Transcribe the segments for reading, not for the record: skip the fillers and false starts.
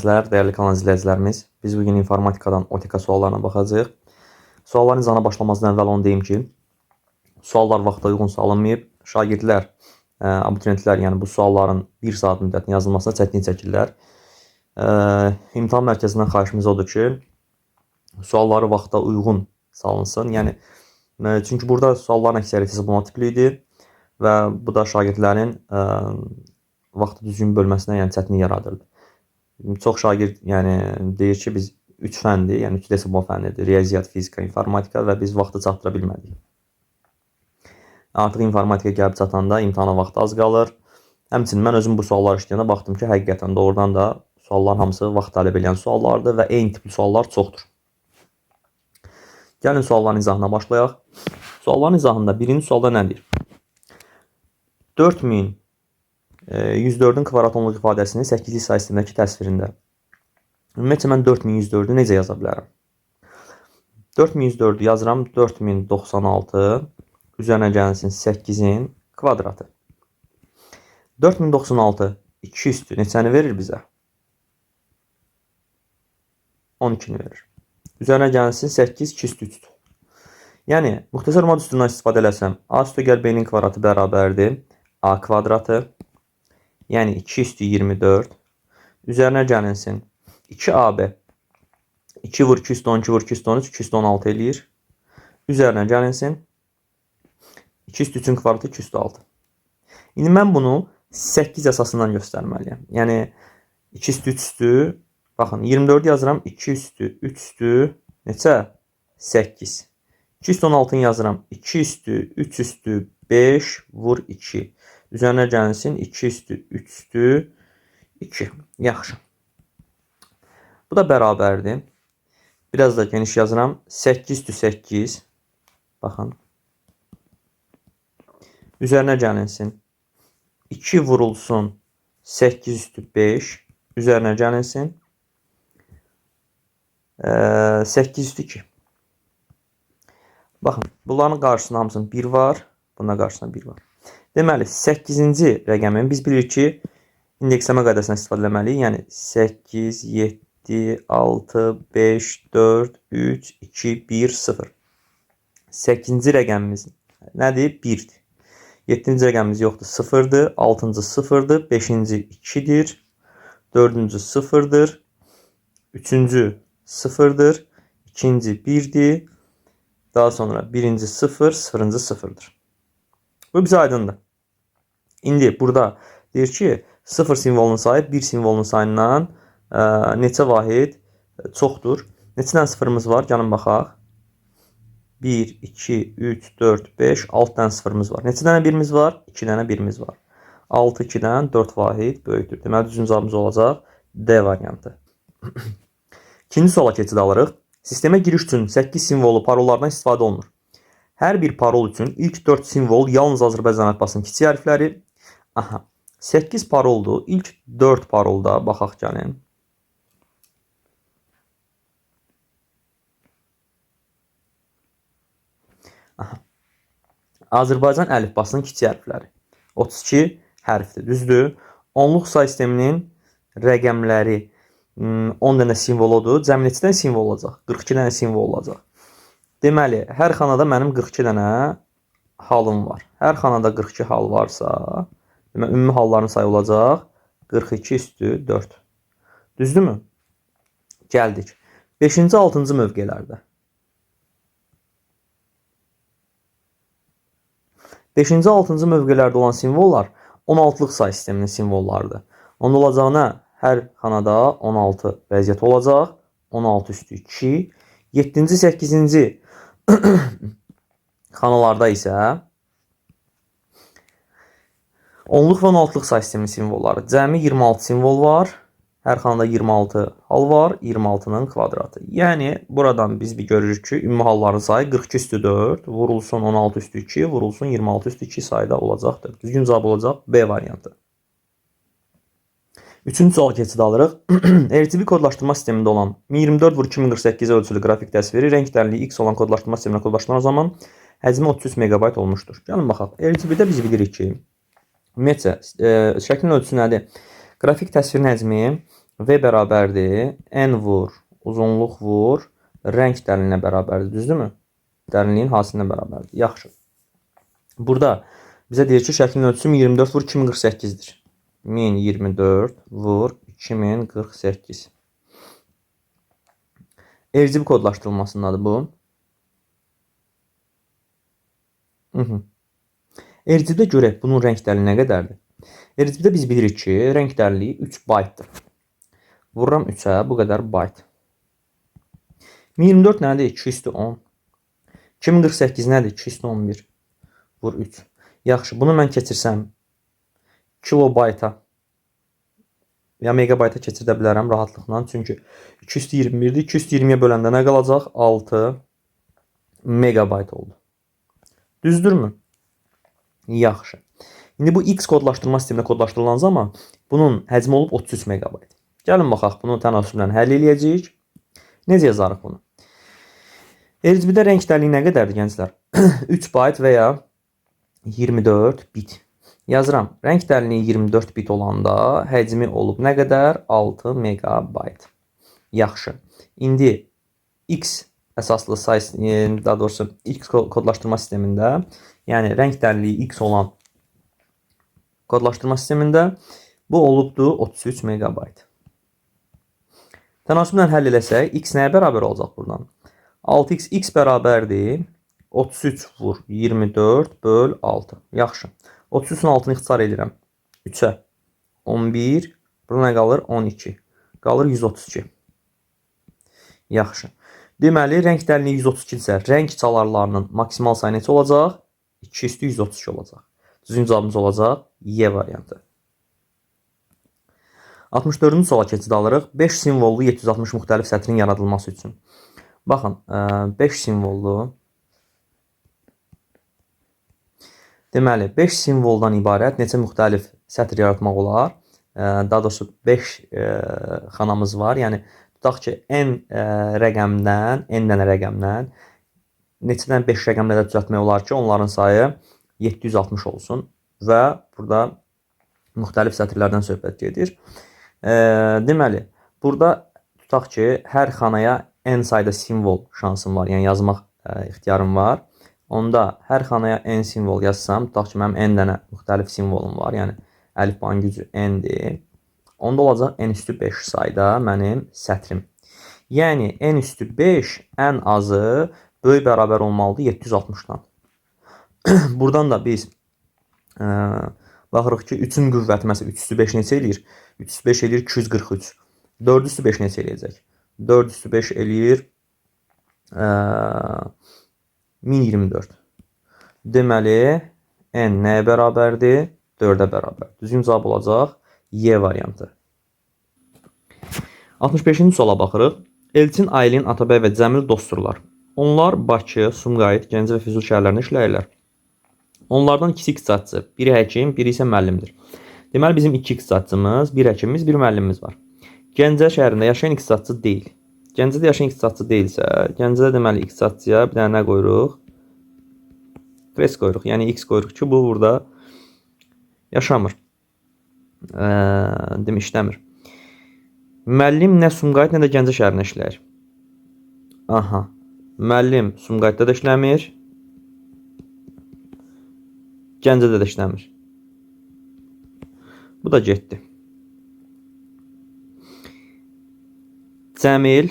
gənclər, dəyərli kanal izləyicilərimiz. Biz bugün informatikadan OTK suallarına baxacağıq. Sualların izahına başlamazdan əvvəl onu deyim ki, suallar vaxta uyğun salınmayıb. Şagirdlər, abituriyentlər, yəni bu sualların 1 saat müddətində yazılmasına çətinlik çəkirlər. İmtahan mərkəzindən xahişimiz odur ki, sualları vaxta uyğun salınsın. Yəni çünki burada sualların əksəriyyəti hesablama tipli idi və bu da şagirdlərin vaxtı düzgün bölməsinə, yəni çətinlik yaradırdı. Çox şagird, yəni deyir ki, biz 3 fəndir, yəni 3 hesablama fənnidir. Riyaziyyat, fizika, informatika və biz vaxtı çatdıra bilmədik. Artıq informatika gəlib çatanda imtahana vaxt az qalır. Həmçinin mən özüm bu sualları işləyəndə baxdım ki, həqiqətən doğrudan da sualların hamısı vaxt tələb edən suallardır və eyni tipli suallar çoxdur. Gəlin sualların izahına başlayaq. Sualların izahında birinci sualda nə deyir? 4104-ün kvadrat onluq ifadəsinin 8-lik say sistemindəki təsvirində. Ümumiyyətcə, mən 4104-ü necə yaza bilərəm? 4104-ü yazıram 4096 üzərinə gəlsin 8-in kvadratı. 4096 2 üstü neçəni verir bizə? 12-ni verir. Üzərinə gəlsin 8 2 üstü 3-dür. Yəni, müxtəsər vurma düsturundan istifadə eləsəm, A üstü gəl B-nin kvadratı bərabərdir A kvadratı. Yəni 2 üstü 24. Üzərinə gəlinsin 2AB. 2 vur 2 üstü 12 vur 2 üstü 13, 2 üstü 16 eləyir. Üzərinə gəlinsin 2 üstü 3-ün kvadratı 2 üstü 6. İndi mən bunu 8 əsasından göstərməliyəm. Yəni 2 üstü 3 üstü, baxın 24 yazıram, 2 üstü 3 üstü neçə? 8. 2 üstü 16-nı yazıram, 2 üstü 3 üstü 5 vur 2. Üzərinə gəlinsin 2 üstü 3 üstü 2. Yaxşı. Bu da bərabərdir. Biraz da geniş yazıram. 8 üstü 8. Baxın. Üzərinə gəlinsin. 2 vurulsun 8 üstü 5. Üzərinə gəlinsin. 8 üstü 2. Baxın, bunların qarşısında hamısının 1 var. Bunun qarşısında 1 var. Deməli, 8-ci rəqəmin biz bilirik ki, indeksləmə qaydasından istifadə eləməliyik. Yəni 8, 7, 6, 5, 4, 3, 2, 1, 0. 8-ci rəqəmimiz nədir? 1-dir. 7-ci rəqəmimiz yoxdur, 0-dır. 6-cı 0-dır. 5-ci 2-dir. 4-cü 0-dır. 3-cü 0-dır. 2-ci 1-dir. Daha sonra 1-ci 0, 0-cı 0-dır. Bu bizə aydındır. İndi burada deyir ki, 0 simvolunun sayı 1 simvolunun sayından neçə vahid çoxdur. Neçə dənə sıfırımız var? Gəlin baxaq. 1, 2, 3, 4, 5, 6 dənə sıfırımız var. Neçə dənə birimiz var? 2 dənə birimiz var. 6, 2-dən 4 vahid böyükdür. Deməli, düzgün cavabımız olacaq D variantı. İkinci suala keçid alırıq. Sistemə giriş üçün 8 simvollu parollardan istifadə olunur. Hər bir parol üçün ilk 4 simvol yalnız Azərbaycan əlifbasının kiçik hərfləri. Aha, 8 paroldur. İlk 4 parolda baxaq gəlin. Aha. Azərbaycan əlifbasının kiçik hərfləri. 32 hərfdir, düzdür? Onluq say sisteminin rəqəmləri 10 dənə simvoludur. Cəmi neçə dənə simvol olacaq? 42 dənə simvol olacaq. Deməli, hər xanada mənim 42 dənə halım var. Hər xanada 42 hal varsa, deməli, ümumi halların sayı olacaq 42 üstü 4. Düzdürmü? Gəldik. 5-ci, 6-cı mövqelərdə. 5-ci, 6-cı mövqelərdə olan simvollar 16-lıq say sisteminin simvollarıdır. Onda olacağı nə? Hər xanada 16 vəziyyət olacaq. 16 üstü 2. 7-ci, 8-ci xanalarda isə onluq və 16-lıq say sisteminin simvolları. Cəmi 26 simvol var. Hər xanada 26 hal var. 26-nın kvadratı. Yəni, buradan biz bir görürük ki, ümumi halların sayı 42 üstü 4 vurulsun 16 üstü 2 vurulsun 26 üstü 2 sayda olacaqdır. Düzgün cavab olacaq B variantı. Üçüncü sual keçid alırıq. RGB kodlaşdırma sistemində olan 1024 vur 2048 ölçülü qrafik təsviri rəng dərinliyi X olan kodlaşdırma sisteminə kodlaşdıran zaman həcmi 33 MB olmuşdur. Gəlin baxaq. RGB-də biz bilirik ki, ümumiyyətcə, şəklin ölçüsü nədir? Qrafik təsvirin həcmi V bərabərdir. N vur, uzunluq vur, rəng dərinliyinə bərabərdir. Düzdürmü? Dərinliyin hasilinə bərabərdir. Yaxşı. Burada bizə deyir ki, şəklin ölçüsü 1024 vur 2048-dir. 1024 vur 2048. RGB kodlaşdırılmasındadır bu. RGB-də görək bunun rəng dərinliyi nə qədərdir? RGB-də biz bilirik ki, rəng dərinliyi 3 baytdır. Vururam 3-ə, bu qədər bayt. 1024 nədir? 2 üstü 10. 2048 nədir? 2 üstü 11. Vur 3. Yaxşı, bunu mən keçirsəm kilobayta ya megabayta keçirdə bilərəm rahatlıqla. Çünki 2 üstü 21-dir. 2 üstü 20-yə böləndə nə qalacaq? 6 megabayt oldu. Düzdürmü? Yaxşı. İndi bu X kodlaşdırma sistemində kodlaşdırılan zaman bunun həcmi olub 33 megabayt. Gəlin baxaq, bunu tənasüblə həll eləyəcəyik. Necə yazarıq bunu? RGB-də rəng dərinliyi nə qədərdir gənclər? 3 bayt və ya 24 bit. Yazıram. Rəng dərinliyi 24 bit olanda həcmi olub nə qədər? 6 megabayt. Yaxşı. İndi X əsaslı say, daha doğrusu X kodlaşdırma sistemində, yəni rəng dərinliyi X olan kodlaşdırma sistemində bu olubdur 33 megabayt. Tənasüblə həll eləsək, X nəyə bərabər olacaq buradan? 6x x bərabərdir 33 vur 24 böl 6. Yaxşı. 33-ün 6-nı ixtisar edirəm. 3-ə 11. Burada nə qalır? 12. Qalır 132. Yaxşı. Deməli, rəng dərinliyi 132 isə rəng çalarlarının maksimal sayı neçə olacaq? 2 üstü 132 olacaq. Düzgün cavabımız olacaq Y variantı. 64-cü suala keçid alırıq. 5 simvollu 760 müxtəlif sətrin yaradılması üçün. Baxın, 5 simvollu. Deməli, 5 simvoldan ibarət neçə müxtəlif sətr yaratmaq olar? Daha doğrusu 5 xanamız var. Yəni, tutaq ki, n rəqəmdən, n dənə rəqəmdən neçə dənə 5 rəqəmlə də düzəltmək olar ki, onların sayı 760 olsun və burada müxtəlif sətirlərdən söhbət gedir. Deməli, burada tutaq ki, hər xanaya n sayda simvol şansım var, yəni yazmaq ixtiyarım var. Onda hər xanaya n simvol yazsam, tutaq ki, mənim n dənə müxtəlif simvolum var, yəni əlifbanın gücü n-dir. Onda olacaq n üstü 5 sayda mənim sətrim. Yəni n üstü 5 ən azı böyük bərabər olmalıdır 760-dan. Buradan da biz baxırıq ki, 3-ün qüvvəti məsələn 3 üstü 5 neçə eləyir? 3 üstü 5 eləyir 243. 4 üstü 5 neçə eləyəcək? 4 üstü 5 eləyir 1024. Deməli, n nəyə bərabərdir? 4-ə bərabər. Düzgün cavab olacaq Y variantı. 65-ci suala baxırıq. Elçin, Aylin, Atabəy və Cəmil dostdurlar. Onlar Bakı, Sumqayıt, Gəncə və Füzuli şəhərlərində işləyirlər. Onlardan ikisi iqtisadçı, biri həkim, biri isə müəllimdir. Deməli, bizim iki iqtisadçımız, bir həkimimiz, bir müəllimimiz var. Gəncə şəhərində yaşayan iqtisadçı deyil. Gəncədə yaşayan iqtisadçı deyilsə, Gəncədə deməli iqtisadçıya bir dənə nə qoyuruq? Kres qoyuruq. Yəni X qoyuruq ki, bu burada yaşamır. Demək, işləmir. Müəllim nə Sumqayıt, nə də Gəncə şəhərində işləyir. Aha. Müəllim Sumqayıtda da işləmir. Gəncədə də işləmir. Bu da getdi. Cəmil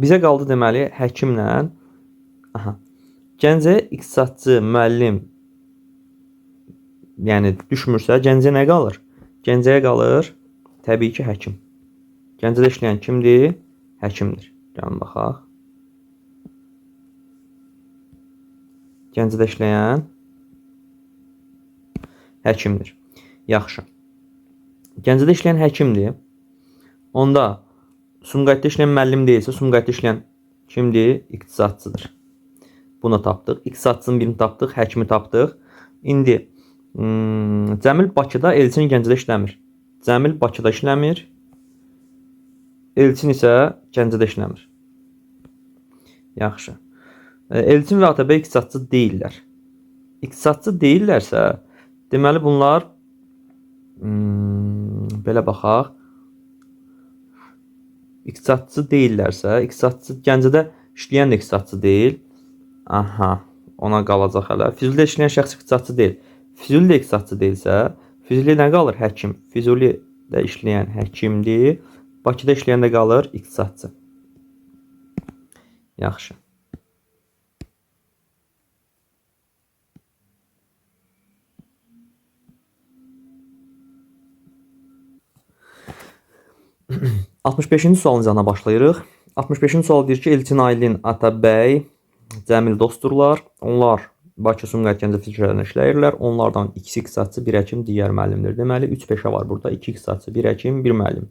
bizə qaldı deməli həkimlə. Aha. Gəncə iqtisadçı, müəllim yəni düşmürsə Gəncəyə nə qalır? Gəncəyə qalır təbii ki, həkim. Gəncədə işləyən kimdir? Həkimdir. Gəlin baxaq. Gəncədə işləyən həkimdir. Yaxşı. Gəncədə işləyən həkimdir. Onda Sumqayıtda işləyən müəllim deyilsə, Sumqayıtda işləyən kimdir? İqtisadçıdır. Bunu tapdıq. İqtisadçının birini tapdıq, həkimi tapdıq. İndi Cəmil Bakıda, Elçin Gəncədə işləmir. Cəmil Bakıda işləmir. Elçin isə Gəncədə işləmir. Yaxşı. Elçin və Atabəy iqtisadçı deyillər. İqtisadçı deyillərsə, deməli bunlar belə baxaq. İqtisadçı deyillərsə, iqtisadçı Gəncədə işləyən də iqtisadçı deyil. Aha, ona qalacaq hələ. Füzulidə işləyən şəxs iqtisadçı deyil. Füzuli də iqtisadçı deyilsə, Füzuliyə nə qalır? Həkim. Füzulidə işləyən həkimdir. Bakıda işləyən də qalır iqtisadçı. Yaxşı. ...65-ci sualın izahına başlayırıq. 65-ci sual deyir ki, Elçin, Aylin, Atabəy, Cəmil dostdurlar. Onlar Bakı, Sumqayıt, Gəncə fiziki şəhərlərində işləyirlər. Onlardan ikisi iqtisadçı, bir həkim, digər müəllimdir. Deməli, 3 peşə var burada. 2 iqtisadçı, bir həkim, bir müəllim.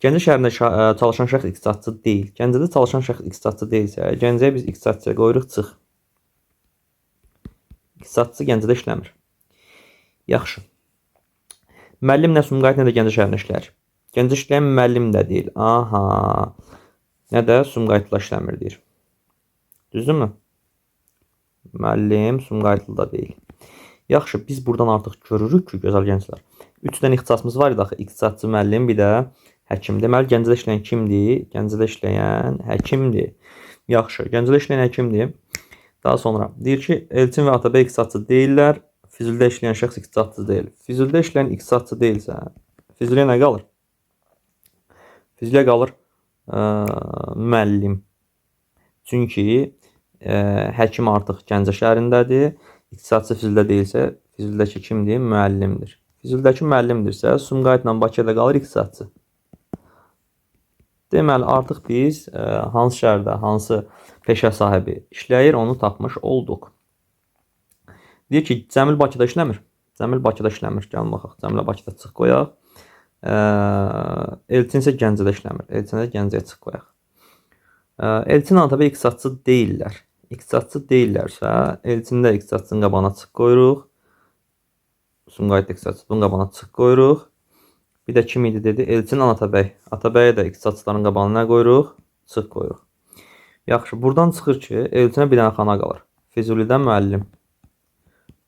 Gəncə şəhərində çalışan şəxs iqtisadçı deyil. Gəncədə çalışan şəxs iqtisadçı deyilsə, Gəncəyə biz iqtisadçıya qoyuruq, çıx. İqtisadçı Gəncədə işləmir. Yaxşı. Müəllim nə Sumqayıt, nə də Gəncə şəhərində işləyir. Gəncə işləyən müəllim də deyil. Aha. Nə də Sumqayıtla işləmir deyir. Düzdürmü? Müəllim Sumqayıtlı da deyil. Yaxşı, biz buradan artıq görürük ki, gözəl gənclər. 3 dənə ixtisasımız var idi axı. İqtisadçı, müəllim, bir də həkim. Deməli, Gəncədə işləyən kimdir? Gəncədə işləyən həkimdir. Yaxşı, Gəncədə işləyən həkimdir. Daha sonra deyir ki, Elçin və Atabəy iqtisadçı deyillər. Füzulidə işləyən şəxs iqtisadçı deyil. Füzulidə işləyən iqtisadçı deyilsə, Füzuliyə nə qalır? Füzuliyə qalır müəllim. Çünki həkim artıq Gəncə şəhərindədir. İqtisadçı Füzulidə deyilsə, Füzulidəki kimdir? Müəllimdir. Füzulidəki müəllimdirsə, Sumqayıtla Bakıda qalır iqtisadçı. Deməli, artıq biz hansı şəhərdə, hansı peşə sahibi işləyir, onu tapmış olduq. Deyir ki, Cəmil Bakıda işləmir. Cəmil Bakıda işləmir. Gəlin baxaq. Cəmilə Bakıda çıx qoyaq. Elçin isə Gəncədə işləmir. Elçinə də Gəncəyə çıx qoyaq. Elçin Atabəy iqtisadçı deyillər. İqtisadçı deyillərsə, Elçində iqtisadçının qabağına çıx qoyuruq. Sumqayıt iqtisadçı, bunun qabağına çıx qoyuruq. Bir də kim idi dedi? Elçin Atabəy. Atabəyə də iqtisadçıların qabağına nə qoyuruq? Çıx qoyuruq. Yaxşı, buradan çıxır ki, Elçinə bir dənə xana qalır. Füzulidə müəllim.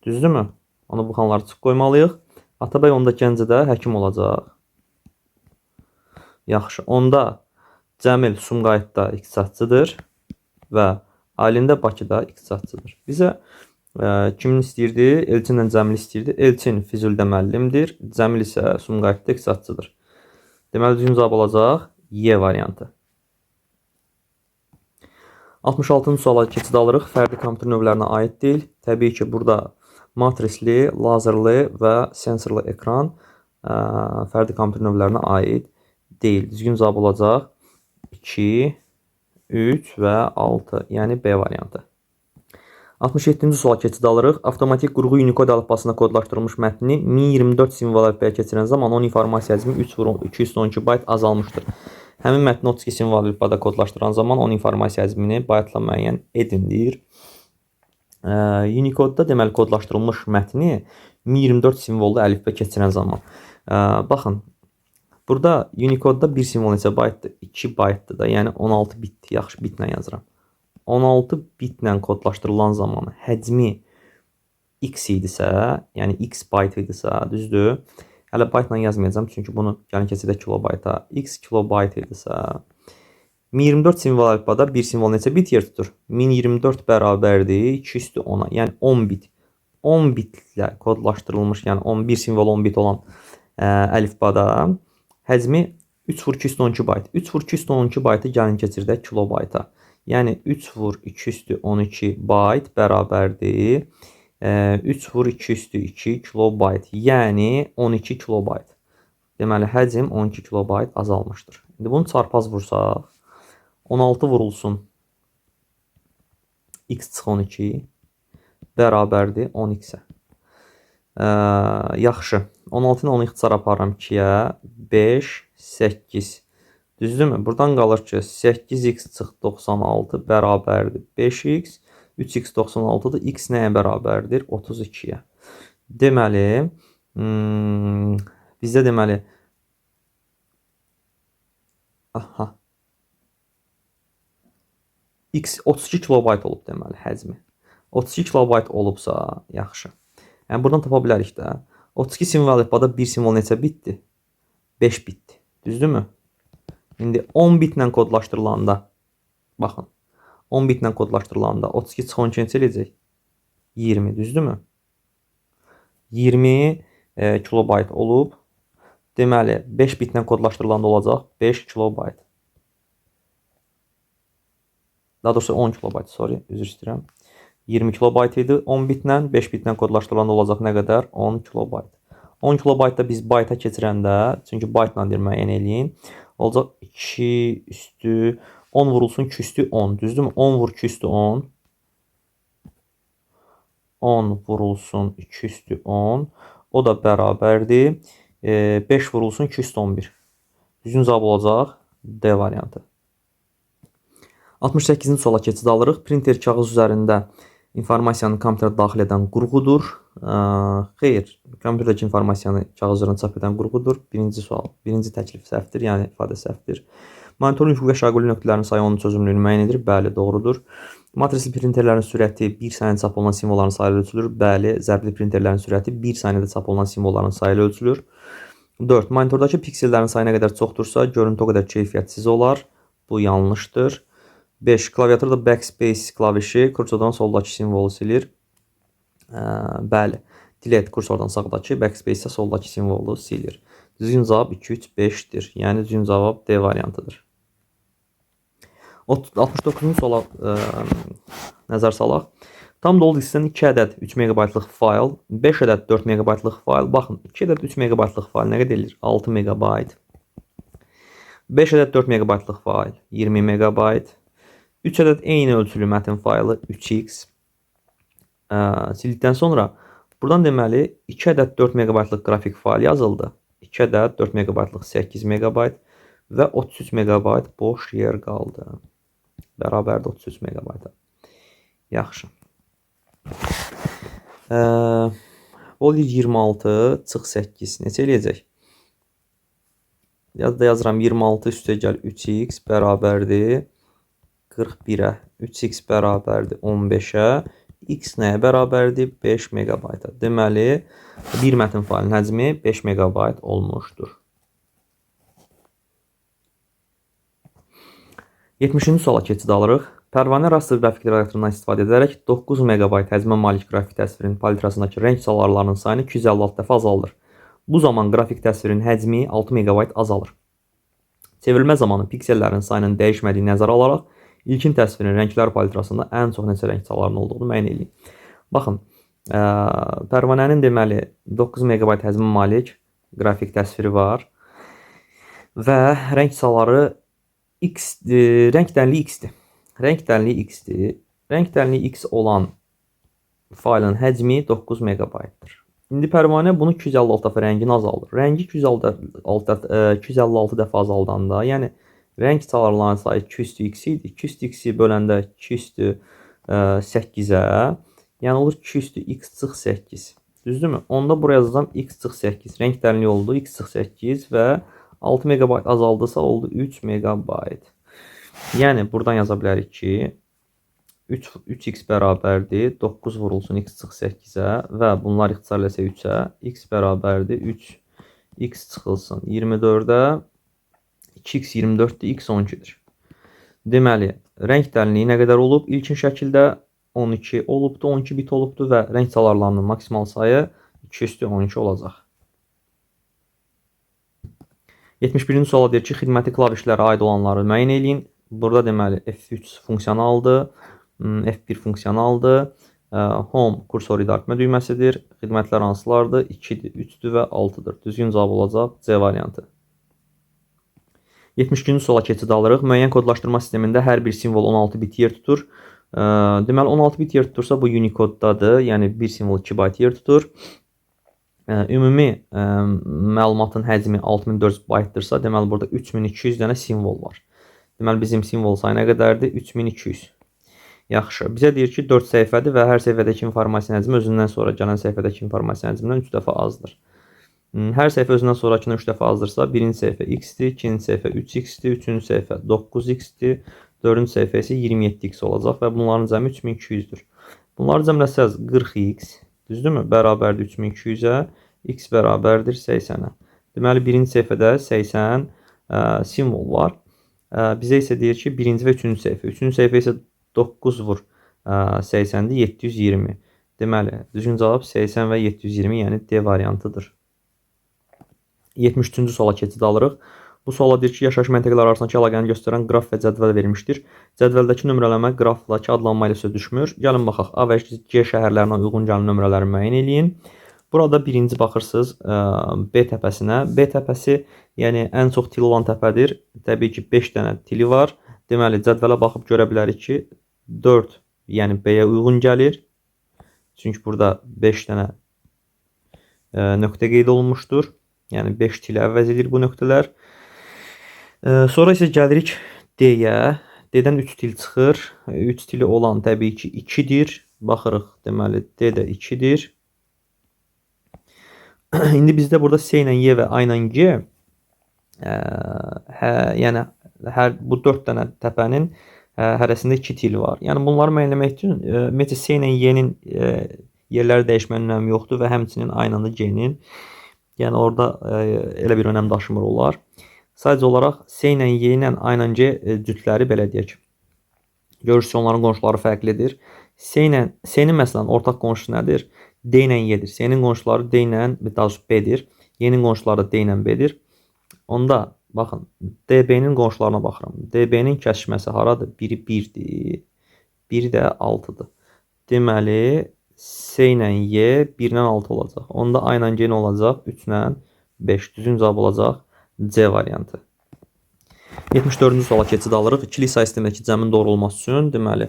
Düzdürmü? Onu bu xanaları çıx qoymalıyıq. Atabəy onda Gəncədə həkim olacaq. Yaxşı, onda Cəmil Sumqayıtda iqtisadçıdır və Aylin də Bakıda iqtisadçıdır. Bizə kimin istəyirdi? Elçinlə Cəmil istəyirdi. Elçin Füzulidə müəllimdir. Cəmil isə Sumqayıtda iqtisadçıdır. Deməli, düzgün cavab olacaq Y variantı. 66-cı suala keçid alırıq. Fərdi kompüter növlərinə aid deyil. Təbii ki, burada matrisli, lazerli və sensorlu ekran fərdi kompüter növlərinə aid deyil. Düzgün cavab olacaq 2, 3 və 6, yəni B variantı. 67-ci suala keçid alırıq. Avtomatik qurğu Unicode əlifbasına kodlaşdırılmış mətni 1024 simvol əlifbaya keçirən zaman onun informasiya həcmi 3,212 bayt azalmışdır. Həmin mətni 32 simvol əlifbada kodlaşdıran zaman onun informasiya həcmini baytla müəyyən edin deyir. Unicode-da deməli kodlaşdırılmış mətni 1024 simvollu əlifba keçirən zaman. Baxın, burada Unicode-da bir simvol neçə baytdır? 2 baytdır da, yəni 16 bitdir. Yaxşı, bitlə yazıram. 16 bitlə kodlaşdırılan zaman həcmi x idisə, yəni x bayt idisə, düzdür? Hələ baytla yazmayacağam, çünki bunu gəlin keçirək kilobayta. X kilobayt idisə, 1024 simvol əlifbada bir simvol neçə bit yer tutur? 1024 bərabərdir 2 üstü 10-a, yəni 10 bit. 10 bitlə kodlaşdırılmış, yəni 11 simvol 10 bit olan əlifbada həcmi 3 vur 212 bayt. 3 vur 212 baytı gəlin keçirdək kilobayta. Yəni 3 vur 2 üstü 12 bayt bərabərdir 3 vur 2 üstü 2 kilobayt. Yəni 12 kilobayt. Deməli, həcm 12 kilobayt azalmışdır. İndi bunu çarpaz vursaq, 16 vurulsun x çıx 12 bərabərdir 10x-ə. Yaxşı. 16 ilə 10 ixtisar aparıram 2-yə. 5, 8. Düzdürmü? Buradan qalır ki, 8x çıx 96 bərabərdir 5x. 3x 96-dır. X nəyə bərabərdir? 32-yə. Deməli, bizdə deməli, aha, x 32 kilobayt olub deməli həcmi. 32 kilobayt olubsa, yaxşı. Yəni buradan tapa bilərik də. 32 simvol əlifbada bir simvol neçə bitdir? 5 bitdir. Düzdürmü? İndi 10 bitlə kodlaşdırılanda, baxın, 10 bitlə kodlaşdırılanda 32 çıx 12 neçə eləyəcək? 20, düzdürmü? 20 kilobayt olub. Deməli, 5 bitlə kodlaşdırılanda olacaq 5 kilobayt. Daha doğrusu 10 kilobayt, sorry, üzr istəyirəm. 20 kilobayt idi 10 bitlə, 5 bitlə kodlaşdırılanda olacaq nə qədər? 10 kilobayt. 10 kilobaytda biz bayta keçirəndə, çünki baytla deyir müəyyən eləyin, olacaq 2 üstü 10 vurulsun 2 üstü 10, düzdürmü? 10 vur 2 üstü 10. 10 vurulsun 2 üstü 10. O da bərabərdir. 5 vurulsun 2 üstü 11. Düzgün cavab olacaq D variantı. 68-ci suala keçid alırıq. Printer kağız üzərində informasiyanı kompüterə daxil edən qurğudur. Xeyr, kompüterdəki informasiyanı kağız üzərində çap edən qurğudur. Birinci sual, birinci təklif səhvdir, yəni ifadə səhvdir. Monitorun üfüq və şaquli nöqtələrinin sayı onun çözünürlüyünü müəyyən edir. Bəli, doğrudur. Matrisli printerlərin sürəti 1 saniyə çap olunan simvolların sayı ilə ölçülür. Bəli, zərbli printerlərin sürəti 1 saniyədə çap olunan simvolların sayı ilə ölçülür. 4. Monitordakı piksellərin sayı nə qədər çoxdursa, görüntü o qədər keyfiyyətsiz olar. Bu yanlışdır. 5. Klaviaturda backspace klavişi kursordan soldakı simvolu silir. Bəli. Delete kursordan sağdakı, backspace isə soldakı simvolu silir. Düzgün cavab 2, 3, 5-dir. Yəni düzgün cavab D variantıdır. 69-cu suala nəzər salaq. Tam dolu diskdən 2 ədəd 3 meqabaytlıq fayl, 5 ədəd 4 meqabaytlıq fayl. Baxın, 2 ədəd 3 meqabaytlıq fayl nə qədər eləyir? 6 meqabayt. 5 ədəd 4 meqabaytlıq fayl 20 meqabayt. 3 ədəd eyni ölçülü mətn faylı 3x. Sildikdən sonra buradan deməli 2 ədəd 4 meqabaytlıq qrafik fayl yazıldı. 2 ədəd 4 meqabaytlıq 8 meqabayt və 33 meqabayt boş yer qaldı. Bərabərdir 33 meqabayta. Yaxşı. Olur 26 çıx 8. Neçə eləyəcək? Ya da yazıram 26 üstə gəl 3x bərabərdir 41-ə. 3x bərabərdir 15-ə. X nəyə bərabərdir? 5 meqabayta. Deməli, bir mətn faylının həcmi 5 meqabayt olmuşdur. 70-ci suala keçid alırıq. Pərvanə raster qrafik redaktorundan istifadə edərək 9 meqabayt həcmə malik qrafik təsvirin palitrasındakı rəng çalarlarının sayını 256 dəfə azaldır. Bu zaman qrafik təsvirin həcmi 6 meqabayt azalır. Çevrilmə zamanı piksellərin sayının dəyişmədiyi nəzərə alaraq ilkin təsvirin rənglər palitrasında ən çox neçə rəng çalarının olduğunu müəyyən eləyin. Baxın, pərvanənin deməli 9 meqabayt həcmə malik qrafik təsviri var və rəng çaları X, rəng dənliyi X-dir. Rəng dənliyi X-dir. Rəng dənliyi X olan faylın həcmi 9 meqabaytdır. İndi pərvanə bunu 256 dəfə rəngini azaldır. Rəngi 256 dəfə azaldanda, yəni rəng çalarlarının sayı 2 üstü x idi. 2 üstü x-i böləndə 2 üstü 8-ə, yəni olur 2 üstü x çıx 8. Düzdürmü? Onda buraya yazacağam x çıx 8. Rəng dərinliyi oldu x çıx 8 və 6 meqabayt azaldısa oldu 3 meqabayt. Yəni buradan yaza bilərik ki 3x bərabərdir 9 vurulsun x çıx 8-ə və bunlar ixtisar eləsə 3-ə, x bərabərdir 3 x çıxılsın 24-ə, 2x 24-dür, x 12-dir. Deməli, rəng dərinliyi nə qədər olub? İlkin şəkildə 12 olubdur, 12 bit olubdur və rəng çalarlarının maksimal sayı 2 üstü 12 olacaq. 71-ci suala deyir ki, xidməti klavişlərə aid olanları müəyyən eləyin. Burada deməli F3 funksiyanı aldı, F1 funksiyanı aldı. Home kursor idarəetmə düyməsidir. Xidmətlər hansılardır? 2-dir, 3-dür və 6-dır. Düzgün cavab olacaq C variantı. 72-ci suala keçid alırıq. Müəyyən kodlaşdırma sistemində hər bir simvol 16 bit yer tutur. Deməli 16 bit yer tutursa bu Unicode-dadır. Yəni bir simvol 2 bayt yer tutur. Ümumi məlumatın həcmi 6400 baytdırsa, deməli burada 3200 dənə simvol var. Deməli bizim simvol sayı nə qədərdir? 3200. Yaxşı, bizə deyir ki 4 səhifədir və hər səhifədəki informasiyanın həcmi özündən sonra gələn səhifədəki informasiyanın həcmindən 3 dəfə azdır. Hər səhifə özündən sonrakından 3 dəfə azdırsa, birinci səhifə x-dir, ikinci səhifə 3x-dir, üçüncü səhifə 9x-dir, dördüncü səhifə isə 27x olacaq və bunların cəmi 3200-dür. Bunları cəmləsəz 40x, düzdürmü? Bərabərdir 3200-ə, x bərabərdir 80-ə. Deməli, birinci səhifədə 80 simvol var. Bizə isə deyir ki, birinci və üçüncü səhifə. Üçüncü səhifə isə 9 vur 80-dir, 720. Deməli, düzgün cavab 80 və 720, yəni D variantıdır. 73-cü suala keçid alırıq. Bu suala deyir ki, yaşayış məntəqələri arasındakı əlaqəni göstərən qraf və cədvəl verilmişdir. Cədvəldəki nömrələmə qrafdakı adlanma ilə söz düşmür. Gəlin baxaq, A və G şəhərlərinə uyğun gələn nömrələri müəyyən eləyin. Burada birinci baxırsınız B təpəsinə. B təpəsi, yəni ən çox til olan təpədir. Təbii ki, 5 dənə tili var. Deməli, cədvələ baxıb görə bilərik ki, 4, yəni B-yə uyğun gəlir. Çünki burada 5 dənə nöqtə qeyd olunmuşdur. Yəni 5 tili əvəz edir bu nöqtələr. Sonra isə gəlirik D-yə. D-dən 3 til çıxır. 3 tili olan təbii ki 2-dir. Baxırıq, deməli D də 2-dir. İndi bizdə burada C ilə Y və A ilə G, yəni hər bu 4 dənə təpənin hərəsində 2 til var. Yəni bunları müəyyən etmək üçün ümumiyyətcə C ilə Y-nin yerləri dəyişmənin önəmi yoxdur və həmçinin A ilə G-nin. Yəni orada elə bir önəm daşımır onlar. Sadəcə olaraq C ilə Y ilə A ilə G cütləri belə deyək. Görürsünüz, onların qonşuları fərqlidir. C ilə C-nin məsələn ortaq qonşusu nədir? D ilə Y-dir. C-nin qonşuları D ilə, daha doğrusu B-dir. Y-nin qonşuları D ilə B-dir. Onda baxın, DB-nin qonşularına baxıram. DB-nin kəsişməsi haradır? Biri 1-dir, biri də 6-dır. Deməli, C ilə Y 1 ilə 6 olacaq. Onda A ilə G nə olacaq? 3 ilə 5. Düzgün cavab olacaq C variantı. 74-cü suala keçid alırıq. İkili say sistemindəki cəmin doğru olması üçün, deməli,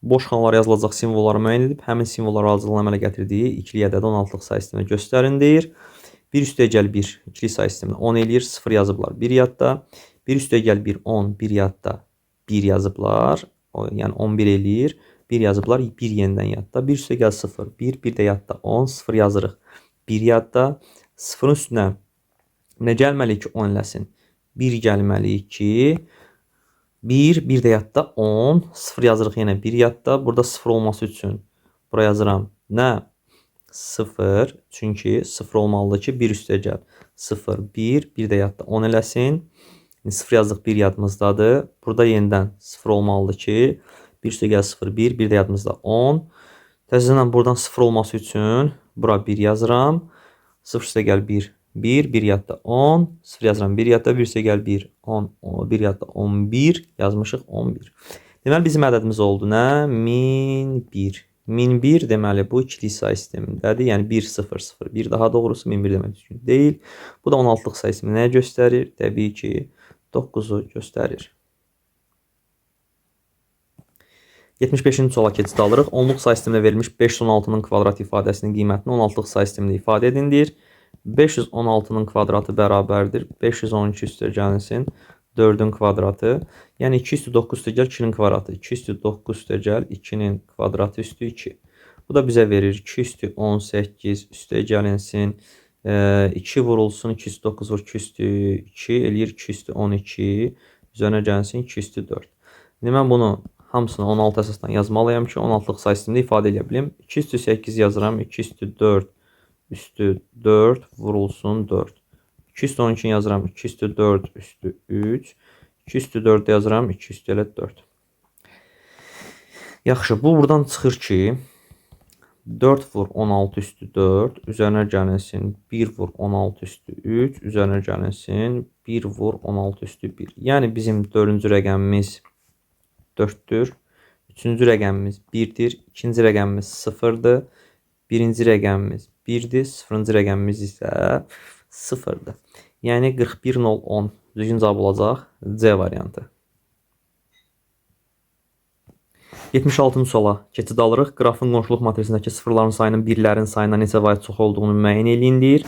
boş xanalara yazılacaq simvolları müəyyən edib, həmin simvollar aracılığıyla əmələ gətirdiyi ikili ədədi 16-lıq say sistemində göstərin deyir. 1 üstəyə gəl 1, ikili say sistemində 10 eləyir, 0 yazıblar 1 yadda. 1 üstəyə gəl 1, 10, 1 yadda 1 yazıblar, yəni 11 eləyir. 1 yazıblar, 1 yenidən yadda. 1 üstəyə gəl 0, 1, 1 də yadda 10, 0 yazırıq 1 yadda. 0-ın üstünə nə gəlməli ki 10 eləsin? 1 gəlməli ki, 1, 1 də yadda 10, 0 yazırıq yenə 1 yadda. Burada 0 olması üçün bura yazıram nə? 0, çünki 0 olmalıdır ki 1 üstə gəl. 0, 1, 1 də yadda 10 eləsin. 0 yazdıq, 1 yadımızdadır. Burada yenidən 0 olmalıdır ki 1 üstə gəl 0, 1, 1 də yadımızda 10. Təzədən buradan 0 olması üçün bura 1 yazıram. 0 üstə gəl 1, 1, 1 yadda 10, 0 yazıram 1 yadda, 1 üstə gəl 1, 10, 1 yadda 11 yazmışıq 11. Deməli bizim ədədimiz oldu nə? 1001. 1001 deməli bu ikili say sistemindədir. Yəni 1, 0, 0, 1 daha doğrusu 1001 demək düzgün deyil. Bu da 16-lıq say sistemi nəyə göstərir? Təbii ki 9-u göstərir. 75-ci suala keçid alırıq. Onluq say sistemində verilmiş 516-nın kvadrat ifadəsinin qiymətini 16-lıq say sistemində ifadə edin deyir. 516-nın kvadratı bərabərdir 512 üstə gəlinsin 4-ün kvadratı. Yəni 2 üstü 9 üstə gəl 2-nin kvadratı. 2 üstü 9 üstə gəl 2-nin kvadratı üstü 2. Bu da bizə verir 2 üstü 18 üstə gəlinsin 2 vurulsun 2 üstü 9 vur 2 üstü 2 eləyir 2 üstü 12 üzərinə gəlinsin 2 üstü 4. İndi mən bunu hamısını 16 əsasdan yazmalıyam ki 16-lıq say sistemində ifadə edə bilim. 2 üstü 8 yazıram, 2 üstü 4 üstü 4 vurulsun 4. 2 üstü 12 yazıram, 2 üstü 4 üstü 3. 2 üstü 4 yazıram, 2 üstü elə 4. Yaxşı, bu buradan çıxır ki 4 vur 16 üstü 4 üzərinə gəlinsin 1 vur 16 üstü 3 üzərinə gəlinsin 1 vur 16 üstü 1. Yəni bizim 4-cü rəqəmimiz 4-dür. 3-cü rəqəmimiz 1-dir. 2-ci rəqəmimiz 0-dır. 1-ci rəqəmimiz 1-dir. 0-cı rəqəmimiz isə 0-dır. Yəni 41,010 düzgün cavab olacaq C variantı. 76-cı suala keçid alırıq. Qrafın qonşuluq matrisindəki sıfırların sayının birlərin sayından neçə vahid çox olduğunu müəyyən eləyin deyir.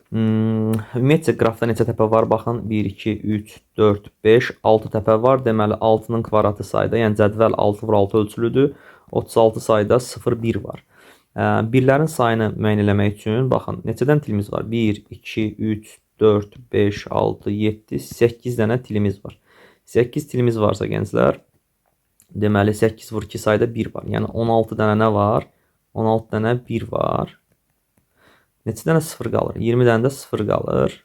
Ümumiyyətcə qrafda neçə təpə var? Baxın 1, 2, 3, 4, 5, 6 təpə var. Deməli 6-nın kvadratı sayda, yəni cədvəl 6 vur 6 ölçülüdür. 36 sayda 0, 1 var. Birlərin sayını müəyyən eləmək üçün baxın neçədən tilimiz var? 1, 2, 3, 4, 5, 6, 7, 8 dənə tilimiz var. 8 tilimiz varsa gənclər, deməli 8 vur 2 sayda 1 var. Yəni 16 dənə nə var? 16 dənə 1 var. Neçə dənə 0 qalır? 20 dənə də 0 qalır.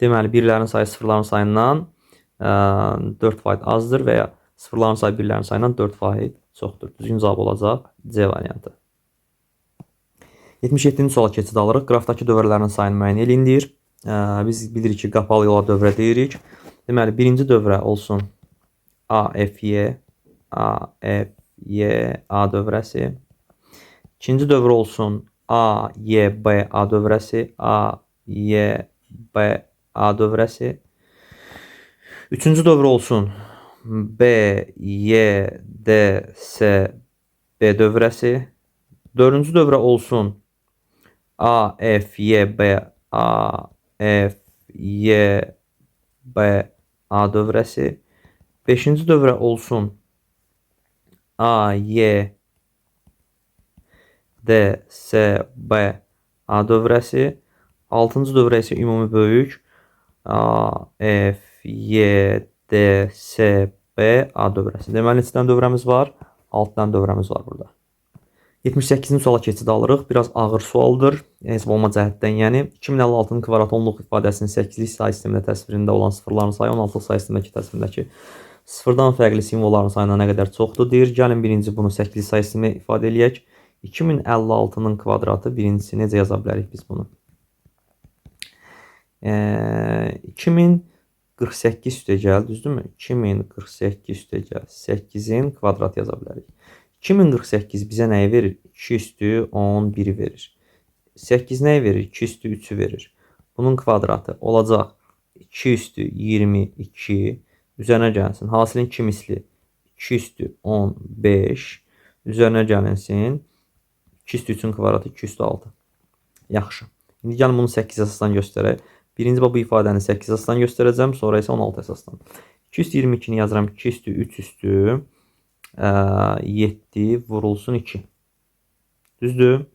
Deməli birlərin sayı sıfırların sayından 4 vahid azdır və ya sıfırların sayı birlərin sayından 4 vahid çoxdur. Düzgün cavab olacaq C variantı. 77-ci suala keçid alırıq. Qrafdakı dövrələrin sayını müəyyən eləyin deyir. Biz bilirik ki, qapalı yola dövrə deyirik. Deməli, birinci dövrə olsun A, F, Y, A, F, Y, A dövrəsi. İkinci dövrə olsun A, Y, B, A dövrəsi. A, Y, B, A dövrəsi. Üçüncü dövrə olsun B, Y, D, S, B dövrəsi. Dördüncü dövrə olsun A, F, Y, B, A, F, Y, B, A dövrəsi. Beşinci dövrə olsun A, Y, D, S, B, A dövrəsi. Altıncı dövrə isə ümumi böyük A, F, Y, D, S, B, A dövrəsi. Deməli, neçə dənə dövrəmiz var? 6 dənə dövrəmiz var burada. 78-ci suala keçid alırıq. Biraz ağır sualdır. Hesab olma cəhətdən, yəni 2056-nın kvadratı onluq ifadəsinin 8-lik say sistemində təsvirində olan sıfırların sayı 16-lıq say sistemindəki təsvirindəki sıfırdan fərqli simvolların sayından nə qədər çoxdur deyir. Gəlin birinci bunu 8-lik say sistemi ifadə eləyək. 2056-nın kvadratı birincisi necə yaza bilərik biz bunu? 2048 üstəgəl, düzdürmü? 2048 üstəgəl 8-in kvadratı yaza bilərik. 2048 bizə nəyi verir? 2 üstü 11-i verir. 8 nəyi verir? 2 üstü 3-ü verir. Bunun kvadratı olacaq 2 üstü 22 üzərinə gəlsin. Hasilin 2 misli 2 üstü 15 üzərinə gəlinsin. 2 üstü 3-ün kvadratı 2 üstü 6. Yaxşı. İndi gəlin bunu 8 əsasdan göstərək. Birinci bu ifadəni 8 əsasdan göstərəcəm, sonra isə 16 əsasdan. 2 üstü 22-ni yazıram. 2 üstü 3 üstü 7 vurulsun 2. Düzdür?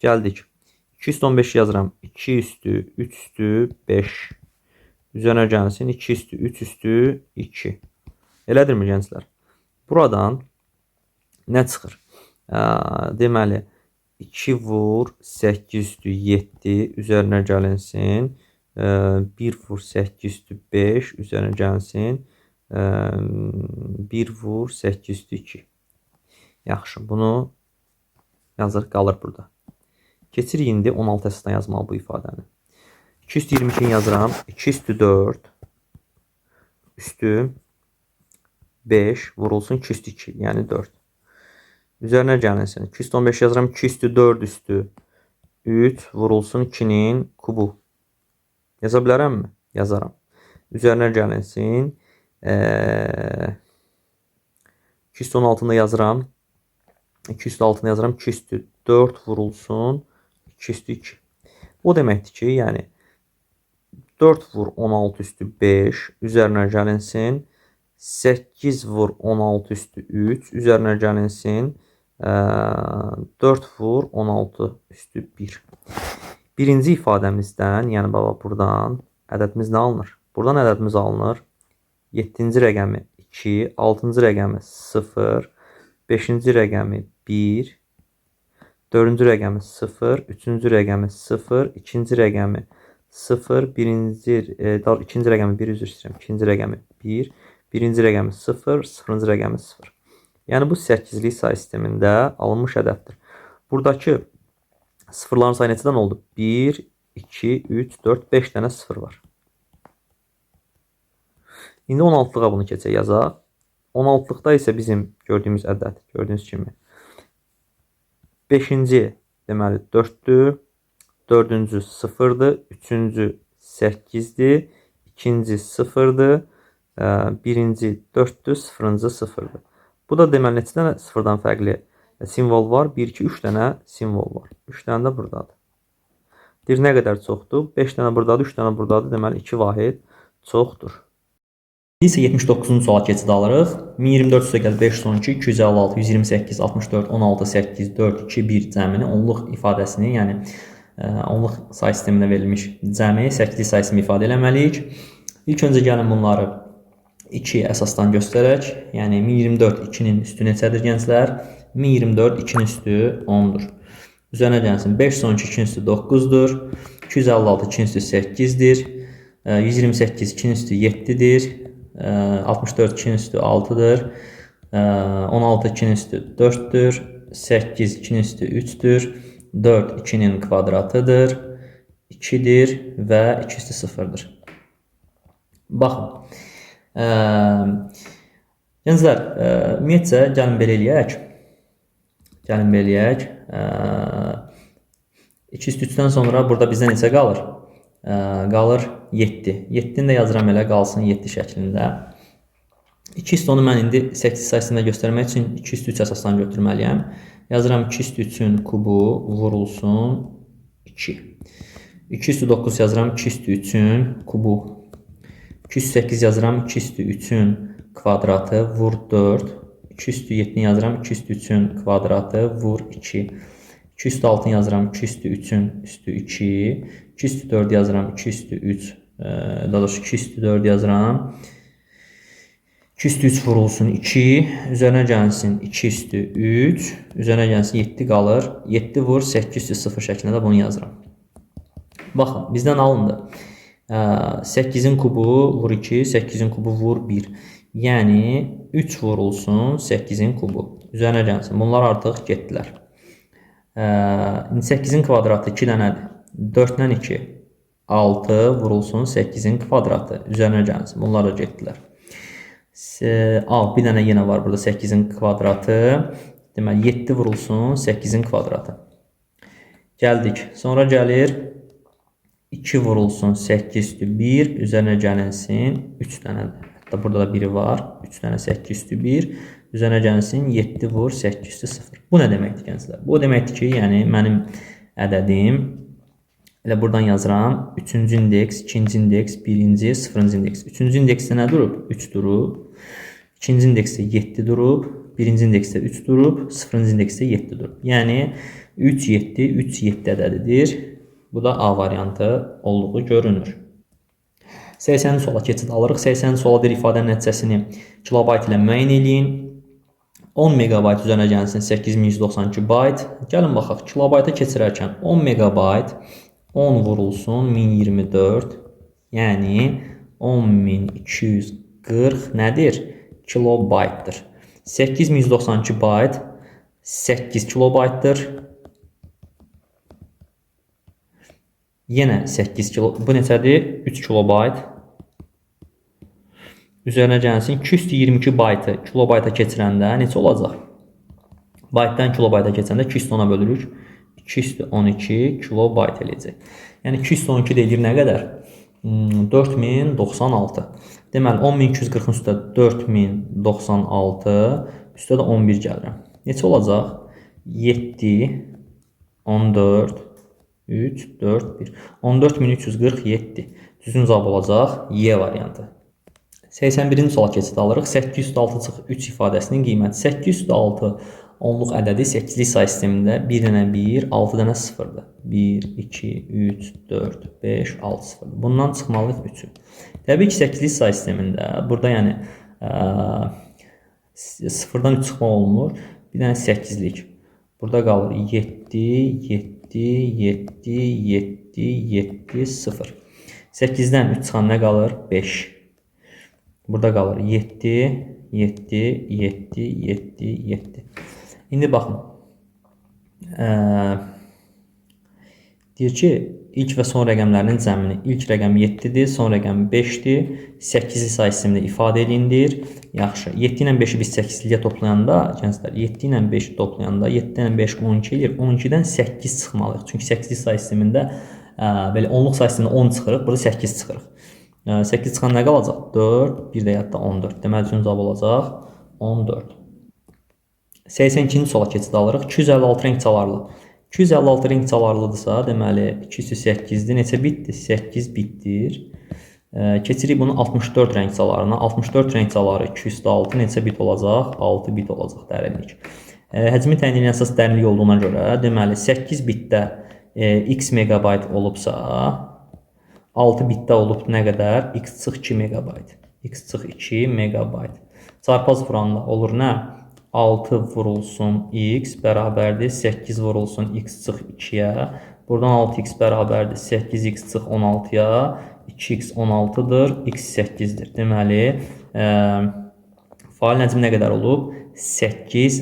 Gəldik. 215 yazıram. 2 üstü 3 üstü 5. Üzərinə gəlsin. 2 üstü 3 üstü 2. Elədirmi gənclər? Buradan nə çıxır? Deməli 2 vur 8 üstü 7 üzərinə gəlinsin. 1 vur 8 üstü 5 üzərinə gəlsin. 1 vur 8 üstü 2. Yaxşı, bunu yazır, qalır burada. Keçirik indi 16 əsasdan yazmalı bu ifadəni. 2 üstü 22-ni yazıram. 2 üstü 4 üstü 5 vurulsun 2 üstü 2, yəni 4. Üzərinə gəlinsin. 2 üstü 15 yazıram. 2 üstü 4 üstü 3 vurulsun 2-nin kubu. Yaza bilərəmmi? Yazaram. Üzərinə gəlinsin. 2 üstü 16-nı da yazıram. 2 üstü 6-nı yazıram. 2 üstü 4 vurulsun 2 üstü 2. O deməkdir ki, yəni 4 vur 16 üstü 5 üzərinə gəlinsin. 8 vur 16 üstü 3 üzərinə gəlinsin. 4 vur 16 üstü 1. Birinci ifadəmizdən, yəni baba buradan ədədimiz nə alınır? Buradan ədədimiz alınır. 7-ci rəqəmi 2, 6-cı rəqəmi 0, 5-ci rəqəmi 1, 4-cü rəqəmi 0, 3-cü rəqəmi 0, 2-ci rəqəmi 0, 1-ci, 2-ci rəqəmi 1, üzr istəyirəm, 2-ci rəqəmi 1, 1-ci rəqəmi 0, 0-cı rəqəmi 0. Yəni bu 8-lik say sistemində alınmış ədəddir. Buradakı sıfırların sayı neçədən oldu? 1, 2, 3, 4, 5 dənə sıfır var. İndi 16-lığa bunu keçək yazaq. 16-lıqda isə bizim gördüyümüz ədəd, gördüyünüz kimi 5-ci deməli 4-dür, 4-cü 0-dır, 3-cü 8-dir, 2-ci 0-dır, 1-ci 4-dür, 0-cı 0-dır. Bu da deməli neçə dənə sıfırdan fərqli simvol var? 1, 2, 3 dənə simvol var. 3 dənə də buradadır. Deyir, nə qədər çoxdur? 5 dənə buradadır, 3 dənə buradadır. Deməli 2 vahid çoxdur. İndi isə 79-cu suala keçid alırıq. 1024 üstəgəl 512, 256, 128, 64, 16, 8, 4, 2, 1 cəmini onluq ifadəsini, yəni onluq say sistemində verilmiş cəmi 8-lik say sistemi ifadə eləməliyik. İlk öncə gəlin bunları 2 əsasdan göstərək. Yəni 1024 2-nin üstü neçədir gənclər? 1024 2-nin üstü 10-dur. Üzərinə gəlsin 512 2-nin üstü 9-dur. 256 2-nin üstü 8-dir. 128 2-nin üstü 7-dir. 64 2-nin üstü 6-dır. 16 2-nin üstü 4-dür. 8 2-nin üstü 3-dür. 4 2-nin kvadratıdır. 2-dir və 2 üstü 0-dır. Baxın. Gənclər, ümumiyyətcə, gəlin belə eləyək. Gəlin belə eləyək. 2 üstü 3-dən sonra burada bizdə neçə qalır? Qalır 7. 7-ni də yazıram elə, qalsın 7 şəklində. 2 üstü 10-u mən indi 8 sayısında göstərmək üçün 2 üstü 3 əsasdan götürməliyəm. Yazıram 2 üstü 3-ün kubu vurulsun 2. 2 üstü 9 yazıram 2 üstü 3-ün kubu. 2 üstü 8 yazıram 2 üstü 3-ün kvadratı vur 4. 2 üstü 7-ni yazıram 2 üstü 3-ün kvadratı vur 2. 2 üstü 6-nı yazıram 2 üstü 3-ün üstü 2. 2 üstü 4 yazıram 2 üstü 3, daha doğrusu 2 üstü 4 yazıram. 2 üstü 3 vurulsun 2, üzərinə gəlsin 2 üstü 3, üzərinə gəlsin 7 qalır. 7 vur 8 üstü 0 şəklində də bunu yazıram. Baxın, bizdən alındı. 8-in kubu vur 2, 8-in kubu vur 1. Yəni 3 vurulsun 8-in kubu. Üzərinə gəlsin. Bunlar artıq getdilər. 8-in kvadratı 2 dənədir. 4 ilə 2, 6 vurulsun 8-in kvadratı. Üzərinə gəlsin. Bunlar da getdilər. Bir dənə yenə var burada 8-in kvadratı. Deməli, 7 vurulsun 8-in kvadratı. Gəldik. Sonra gəlir 2 vurulsun 8 üstü 1. Üzərinə gəlinsin 3 dənədir. Hətta burada da biri var. 3 dənə 8 üstü 1. Üzərinə gəlinsin 7 vur 8 üstü 0. Bu nə deməkdir gənclər? Bu o deməkdir ki, yəni mənim ədədim, elə buradan yazıram. 3-cü indeks, 2-ci indeks, 1-ci, 0-cı indeks. 3-cü indeksdə nə durub? 3 durub. 2-ci indeksdə 7 durub. 1-ci indeksdə 3 durub. 0-cı indeksdə 7 durub. Yəni 3, 7, 3, 7 ədədidir. Bu da A variantı olduğu görünür. 80-ci suala keçid alırıq. 80-ci suala deyir ifadənin nəticəsini kilobayt ilə müəyyən eləyin. 10 megabayt üzərinə gəlsin 8192 bayt. Gəlin baxaq, kilobayta keçirərkən 10 megabayt 10 vurulsun 1024, yəni 10240 nədir? Kilobaytdır. 8192 bayt 8 kilobaytdır. Yenə 8 kilo, bu neçədir? 3 kilobayt. Üzərinə gəlsin 222 baytı kilobayta keçirəndə neçə olacaq? Baytdan kilobayta keçəndə 210-a bölürük. 212 kilobayt eləyəcək. Yəni 212 də eləyir nə qədər? 4096. Deməli 10240-ın üstə 4096, üstə də 11 gəlirəm. Neçə olacaq? 7, 14, 3, 4, 1. 14347. Düzgün cavab olacaq Y variantı. 81-ci suala keçid alırıq. 806,3 ifadəsinin qiyməti. 806 onluq ədədi 8-lik say sistemində 1 dənə 1, 6 dənə 0-dır. 1, 2, 3, 4, 5, 6, 0. Bundan çıxmalıyıq 3-ü. Təbii ki, 8-lik say sistemində burada yəni 0-dan 3 çıxmaq olmur. Bir dənə 8-lik. Burada qalır 7, 7, 7, 7, 7, 0. 8-dən 3 çıxan nə qalır? 5. Burada qalır 7, 7, 7, 7, 7. İndi baxın. Deyir ki, ilk və son rəqəmlərinin cəmini. İlk rəqəm 7-dir, son rəqəm 5-dir. 8-li say sistemində ifadə edindir. Yaxşı. 7 ilə 5-i biz 8-liyə toplayanda, gənclər, 7 ilə 5-i toplayanda 7 ilə 5 12 eləyir. 12-dən 8 çıxmalıyıq. Çünki 8-li say sistemində belə onluq say sistemində 10 çıxırıq, burada 8 çıxırıq. 8 çıxan nə qalacaq? 4, bir də yadda 14. Deməli, düzgün cavab olacaq 14. 82-ci suala keçid alırıq. 256 rəng çalarlı. 256 rəng çalarlıdırsa, deməli 208-dir. Neçə bitdir? 8 bitdir. Keçirik bunu 64 rəng çalarına. 64 rəng çaları 206 neçə bit olacaq? 6 bit olacaq dərinlik. Həcmi təyin edən əsas dərinlik olduğuna görə, deməli 8 bitdə x megabayt olubsa, 6 bitdə olub nə qədər? X çıx 2 megabayt. X çıx 2 megabayt. Çarpaz vuranda olur nə? 6 vurulsun x bərabərdir 8 vurulsun x çıx 2-yə. Buradan 6x bərabərdir 8x çıx 16-ya. 2x 16-dır, x 8-dir. Deməli, failin həcmi nə qədər olub? 8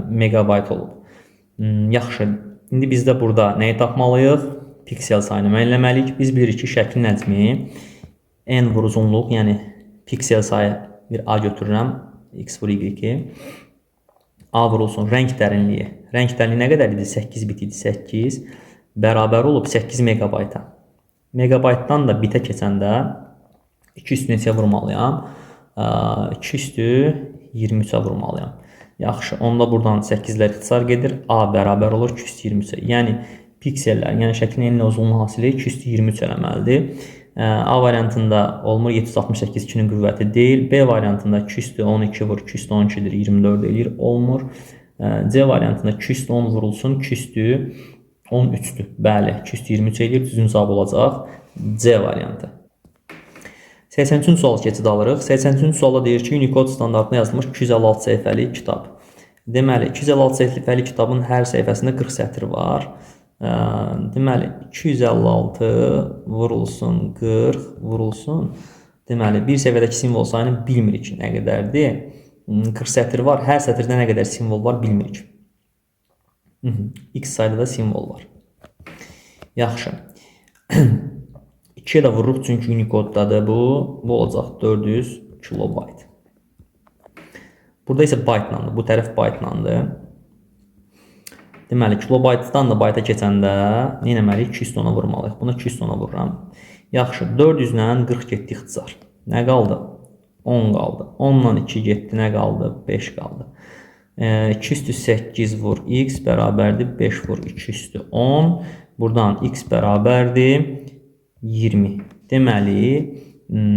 megabayt olub. Yaxşı, indi biz də burada nəyi tapmalıyıq? Piksel sayını müəyyən eləməliyik. Biz bilirik ki, şəklin həcmi n vur uzunluq, yəni piksel sayı bir A götürürəm, x vur y-i. A vurulsun rəng dərinliyi. Rəng dərinliyi nə qədər idi? 8 bit idi. 8 bərabər olub 8 megabayta. Megabaytdan da bitə keçəndə 2 üstü neçəyə vurmalıyam? 2 üstü 23-ə vurmalıyam. Yaxşı, onda buradan 8-lər ixtisar gedir. A bərabər olur 2 üstü 23-ə. Yəni piksellər, yəni şəklin enli uzunluğu hasili 2 üstü 23 eləməlidir. A variantında olmur, 768 2-nin qüvvəti deyil. B variantında 2 üstü 12 vur, 2 üstü 12-dir, 24 eləyir, olmur. C variantında 2 üstü 10 vurulsun, 2 üstü 13-dür. Bəli, 2 üstü 23 eləyir, düzgün cavab olacaq C variantı. 83-cü sual keçid alırıq. 83-cü sualda deyir ki, Unicode standartına yazılmış 256 səhifəlik kitab. Deməli, 256 səhifəlik kitabın hər səhifəsində 40 sətir var. Deməli, 256 vurulsun 40 vurulsun. Deməli, bir səhifədəki simvol sayını bilmirik ki, nə qədərdir. 40 sətir var. Hər sətirdə nə qədər simvol var bilmirik. X sayda da simvol var. Yaxşı. 2-yə də vururuq, çünki Unicode-dadır bu. Bu olacaq 400 kilobayt. Burada isə baytlandır. Bu tərəf baytlandır. Deməli, kilobaytdan da bayta keçəndə nə etməliyik? 2 üstü 10-a vurmalıyıq. Buna 2 üstü 10-a vururam. Yaxşı, 400 ilə 40 getdi ixtisar. Nə qaldı? 10 qaldı. 10 ilə 2 getdi, nə qaldı? 5 qaldı. 2 üstü 8 vur x bərabərdir 5 vur 2 üstü 10. Buradan x bərabərdir 20. Deməli,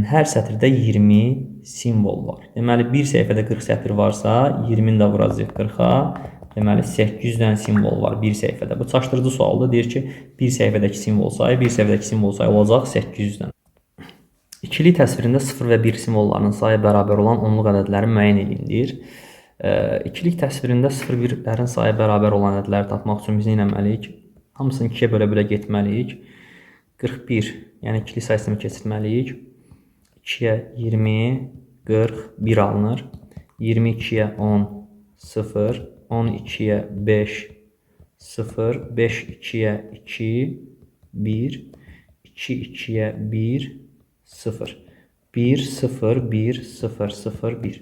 hər sətirdə 20 simvol var. Deməli, bir səhifədə 40 sətir varsa, 20-ni də vuracağıq 40-a. Deməli, 800 dənə simvol var bir səhifədə. Bu çaşdırıcı sualdır. Deyir ki, bir səhifədəki simvol sayı, bir səhifədəki simvol sayı olacaq 800 dənə. İkilik təsvirində 0 və 1 simvollarının sayı bərabər olan onluq ədədləri müəyyən edin deyir. İkilik təsvirində 0 1-lərin sayı bərabər olan ədədləri tapmaq üçün biz nə etməliyik? Hamısını 2-yə bölə-bölə getməliyik. 41, yəni ikili say sistemi keçirməliyik. 2-yə 20, 41 alınır. 22-yə 10, 0, 12-yə 5, 0, 5 2-yə 2, 1, 2 2-yə 1, 0, 1, 0, 1, 0, 0, 1.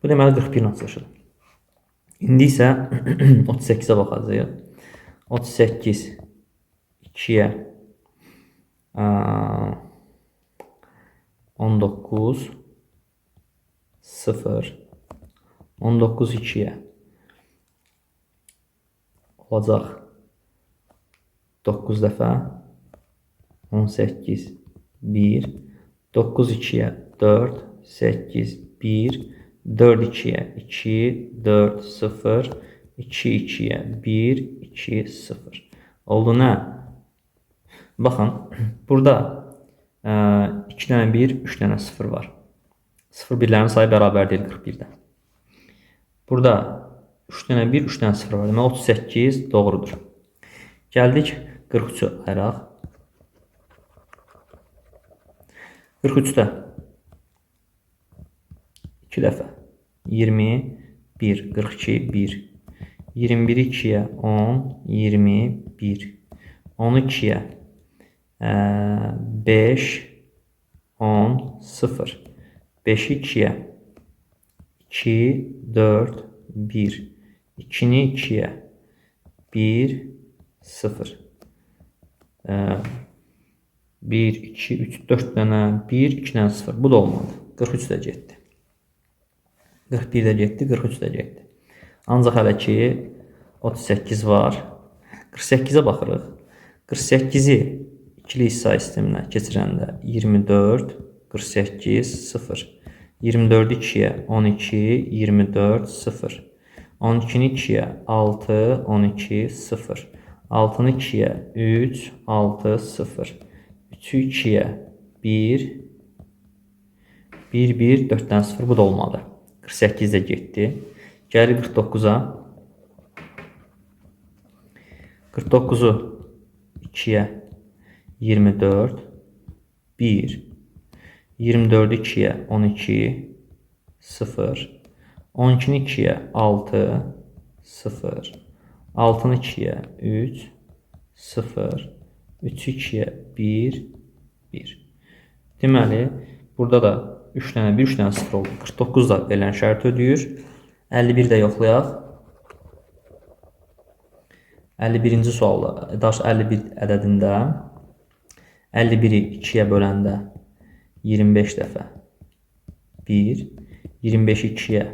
Bu deməli 41 açılışıdır. İndi isə 38-ə baxacağıq. 38 2-yə 19 0 19 2-yə olacaq 9 dəfə 18 1 9 2-yə 4 8 1 4 2-yə 2 4 0 2 2-yə 1 2 0. Oldu nə? Baxın, burada 2 dənə 1, 3 dənə 0 var. 0 birlərin sayı bərabər deyil 41-də. Burada 3 dənə 1, 3 dənə 0 var. Deməli 38 doğrudur. Gəldik 43-ü ayıraq. 43-də 2 dəfə 21, 42, 1. 21-i 2-yə 10, 21. 12-yə 5, 10, 0. 5-i 2-yə 2, 4, 1. 2-ni 2-yə 1, 0. 1, 2, 3, 4 dənə 1, 2 dənə 0. Bu da olmadı. 43 də getdi. 41 də getdi, 43 də getdi. Ancaq hələ ki 38 var. 48-ə baxırıq. 48-i ikili say sisteminə keçirəndə 24, 48, 0. 24-ü 2-yə 12, 24, 0. 12-ni 2-yə 6, 12, 0. 6-nı 2-yə 3, 6, 0. 3-ü 2-yə 1, 1, 1, 4-dən 0. Bu da olmadı. 48 də getdi. Gəlir 49-a. 49-u 2-yə 24, 1, 24-ü 2-yə 12, 0, 12-ni 2-yə 6, 0, 6-nı 2-yə 3, 0, 3-ü 2-yə 1, 1. Deməli, burada da 3 dənə 1, 3 dənə 0 oldu. 49 da verilən şərti ödəyir. 51 də yoxlayaq. 51-ci sualda, daha doğrusu 51 ədədində 51-i 2-yə böləndə 25 dəfə 1, 25-i 2-yə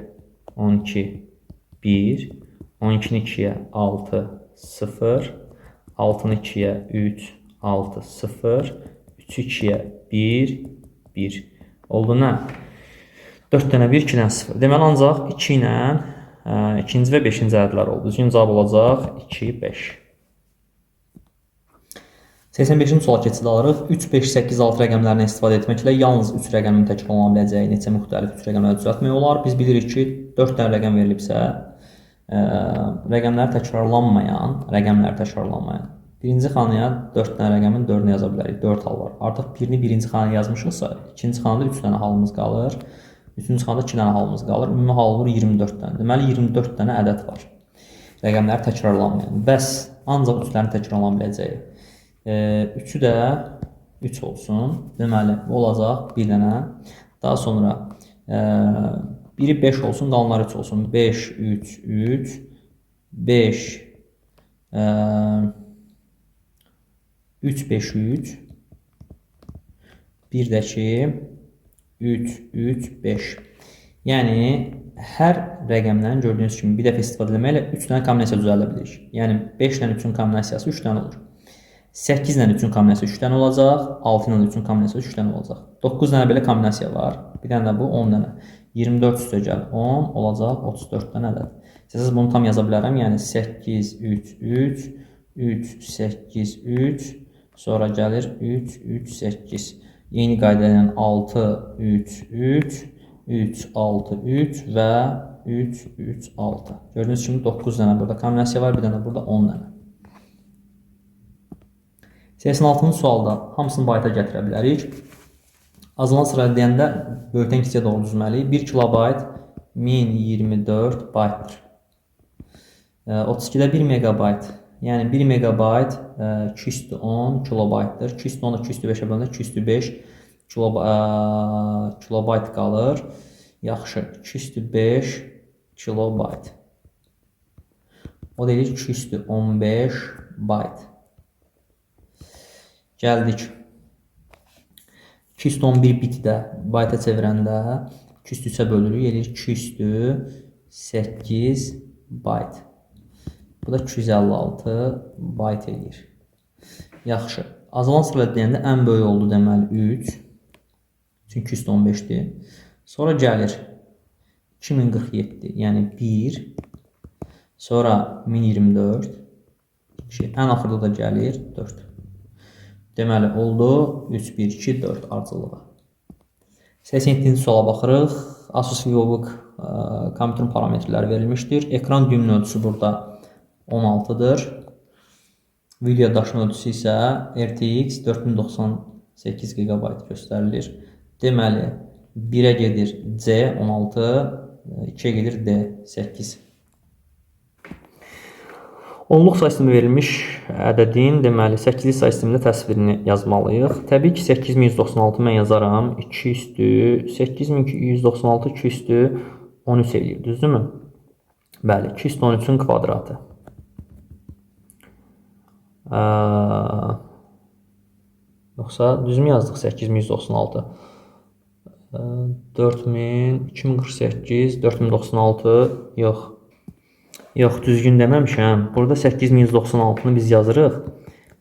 12, 1, 12-ni 2-yə 6, 0, 6-nı 2-yə 3, 6, 0, 3-ü 2-yə 1, 1. Oldu nə? 4 dənə 1, 2 dənə 0. Deməli, ancaq 2 ilə ikinci və beşinci ədədlər oldu. Düzgün cavab olacaq 2, 5. 85-ci suala keçid alırıq. 3, 5, 8, 6 rəqəmlərindən istifadə etməklə yalnız 3 rəqəmin təkrarlana biləcəyi neçə müxtəlif 3 rəqəmləri düzəltmək olar. Biz bilirik ki, 4 dənə rəqəm verilibsə, rəqəmlər təkrarlanmayan. Birinci xanaya 4 dənə rəqəmin 4-ünü yaza bilərik. 4 hal var. Artıq birini birinci xanaya yazmışıqsa, ikinci xanada 3 dənə halımız qalır. Üçüncü xanada 2 dənə halımız qalır. Ümumi hal olur 24 dənə. Deməli, 24 dənə ədəd var. Rəqəmlər təkrarlanmayan. Bəs ancaq 3-lərin təkrarlana biləcəyi. 3-ü də 3 olsun. Deməli, bu olacaq bir dənə. Daha sonra biri 5 olsun, qalanları 3 olsun. 5, 3, 3, 5, 3, 5, 3, bir də ki 3, 3, 5. Yəni, hər rəqəmdən gördüyünüz kimi bir dəfə istifadə etməklə 3 dənə kombinasiya düzəldə bilirik. Yəni, 5 ilə 3-ün kombinasiyası 3 dənə olur. 8 ilə 3-ün kombinasiyası 3 dənə olacaq, 6 ilə 3-ün kombinasiyası 3 dənə olacaq. 9 dənə belə kombinasiya var. Bir dənə də bu 10 dənə. 24 üstə gəl 10 olacaq 34 dənə ədəd. İstəsəniz bunu tam yaza bilərəm. Yəni 8, 3, 3, 3, 8, 3, sonra gəlir 3, 3, 8. Eyni qayda ilə 6, 3, 3, 3, 6, 3 və 3, 3, 6. Gördüyünüz kimi 9 dənə burada kombinasiya var, bir dənə burada 10 dənə. 86-cı sualda hamısını bayta gətirə bilərik. Azalan sırayla deyəndə böyükdən kiçiyə doğru düzməliyik. 1 kilobayt 1024 baytdır. 32-də 1 megabayt, yəni 1 megabayt 210 kilobaytdır. 210-u 205-ə böləndə 205 kilobayt qalır. Yaxşı, 205 kilobayt. O da eləyir 215 bayt. Gəldik. 211 biti də bayta çevirəndə 203-ə bölürük. Eləyir 208 bayt. Bu da 256 bayt eləyir. Yaxşı. Azalan sırayla deyəndə ən böyük oldu deməli 3. Çünki 215-dir. Sonra gəlir 2047, yəni 1. Sonra 1024. 2. Ən axırda da gəlir 4. Deməli, oldu 3, 1, 2, 4 ardıcıllığı. 87-ci suala baxırıq. Asus VivoBook kompüterin parametrləri verilmişdir. Ekran düyümün ölçüsü burada 16-dır. Video daşın ölçüsü isə RTX 4098 GB göstərilir. Deməli, 1-ə gedir C 16, 2-yə gedir D 8. Onluq say sistemi verilmiş ədədin, deməli, 8-li say sistemində təsvirini yazmalıyıq. Təbii ki, 8196 mən yazaram. 2 üstü, 8296 2 üstü 13 eləyir, düzdürmü? Bəli, 2 üstü 13-ün kvadratı. Yoxsa düzmü yazdıq 8196? 4000, 2048, 4096, yox. Yox, düzgün deməmişəm. Burada 8196-nı biz yazırıq.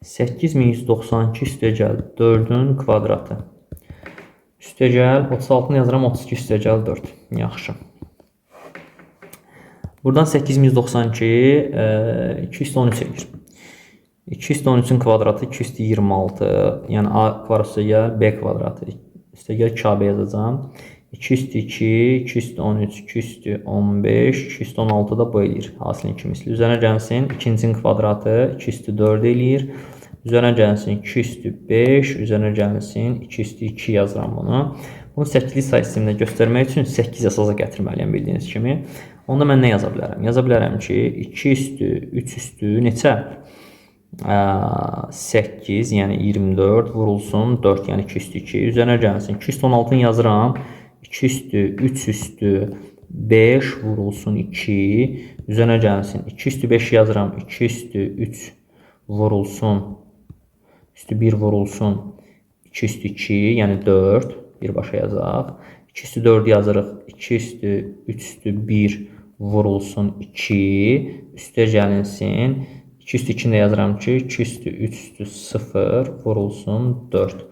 8192 üstəgəl 4-ün kvadratı. Üstəgəl 36-nı yazıram, 32 üstəgəl 4. Yaxşı. Buradan 8192, 213 eləyir. 213-ün kvadratı 226, yəni A kvadratı üstəgəl B kvadratı. Üstəgəl 2AB yazacağam. 202, 213, 215, 216 da bu eləyir. Hasilin 2 misli. Üzərinə gəlsin. 2-cinin kvadratı 204 eləyir. Üzərinə gəlinsin 2 üstü 5, üzərinə gəlinsin 2 üstü 2 yazıram bunu. Bunu 8-lik say sistemində göstərmək üçün 8 əsasa gətirməliyəm bildiyiniz kimi. Onda mən nə yaza bilərəm? Yaza bilərəm ki, 2 üstü 3 üstü neçə? 8, yəni 24 vurulsun 4, yəni 2 üstü 2. Üzərinə gəlinsin 2 üstü 16-nı yazıram. 2 üstü 3 üstü 5 vurulsun 2. Üzərinə gəlinsin 2 üstü 5 yazıram. 2 üstü 3 vurulsun üstü 1 vurulsun 2 üstü 2, yəni 4. Birbaşa yazaq. 2 üstü 4 yazırıq. 2 üstü 3 üstü 1 vurulsun 2. Üstə gəlinsin. 2 üstü 2-ni də yazıram ki, 2 üstü 3 üstü 0 vurulsun 4.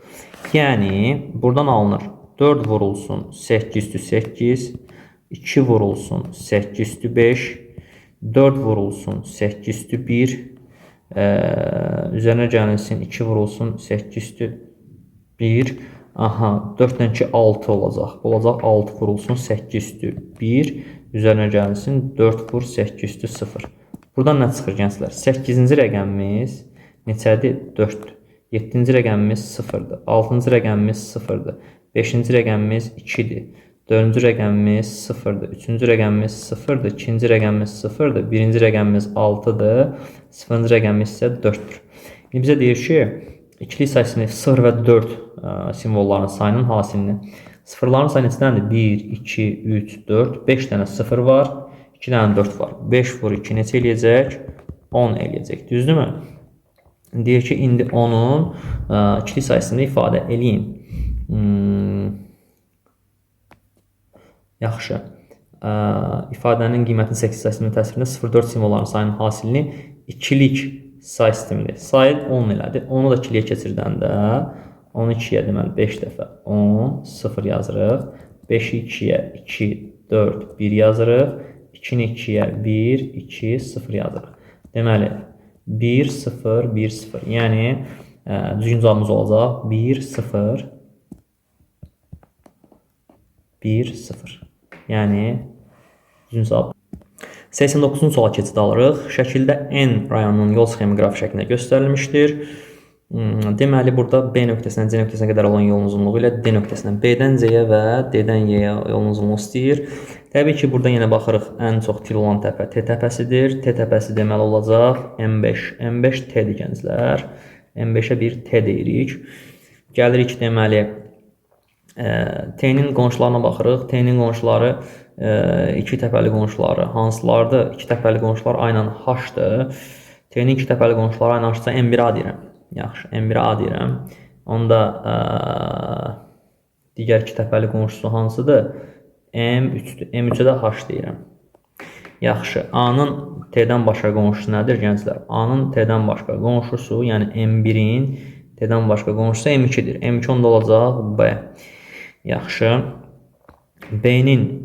Yəni, buradan alınır. 4 vurulsun 8 üstü 8, 2 vurulsun 8 üstü 5, 4 vurulsun 8 üstü 1, üzərinə gəlinsin 2 vurulsun 8 üstü 1. Aha, 4 ilə 2 6 olacaq. Bu olacaq 6 vurulsun 8 üstü 1. Üzərinə gəlinsin 4 vur 8 üstü 0. Buradan nə çıxır gənclər? 8-ci rəqəmimiz neçədir? 4-dür. 7-ci rəqəmimiz 0-dır. 6-cı rəqəmimiz 0-dır. 5-ci rəqəmimiz 2-dir. 4-cü rəqəmimiz 0-dır. 3-cü rəqəmimiz 0-dır. 2-ci rəqəmimiz 0-dır. 1-ci rəqəmimiz 6-dır. 0-cı rəqəmimiz isə 4-dür. İndi bizə deyir ki, ikili say sistemində 0 və 4 simvollarının sayının hasilini. Sıfırların sayı neçə dənədir? 1, 2, 3, 4, 5 dənə 0 var, 2 dənə 4 var. 5 vur 2 neçə eləyəcək? 10 eləyəcək. Düzdürmü? Deyir ki, indi onun ikili say sistemində ifadə eləyin. Yaxşı. İfadənin qiymətinin 8 say sisteminin təsirində 0-4 simvollarının sayının hasilini ikilik say sistemidir. Sayı 10 elədi. 10-u da ikiliyə keçirdəndə 12-yə deməli 5 dəfə 10, 0 yazırıq. 5-i 2-yə 2, 4, 1 yazırıq. 2-ni 2-yə 1, 2, 0 yazırıq. Deməli 1, 0, 1, 0. Yəni düzgün cavabımız olacaq 1, 0, 1, 0. Yəni düzgün cavab. 89-cu suala keçid alırıq. Şəkildə N rayonunun yol sxemi qrafik şəklində göstərilmişdir. Deməli, burada B nöqtəsindən C nöqtəsinə qədər olan yolun uzunluğu ilə D nöqtəsindən B-dən C-yə və D-dən Y-yə yolun uzunluğu istəyir. Təbii ki, burada yenə baxırıq, ən çox til olan təpə T təpəsidir. T təpəsi deməli olacaq M5. M5 T-dir gənclər. M5-ə bir T deyirik. Gəlirik deməli, T-nin qonşularına baxırıq. T-nin qonşuları iki təpəli qonşuları hansılardır? İki təpəli qonşular aynən H-dır. T-nin iki təpəli qonşuları aynən H-dırsa M1A deyirəm. Yaxşı, M1A deyirəm. Onda digər iki təpəli qonşusu hansıdır? M3-dür. M3-ə də H deyirəm. Yaxşı, A-nın T-dən başqa qonşusu nədir gənclər? A-nın T-dən başqa qonşusu, yəni M1-in T-dən başqa qonşusu M2-dir. M2 onda olacaq B. Yaxşı. B-nin,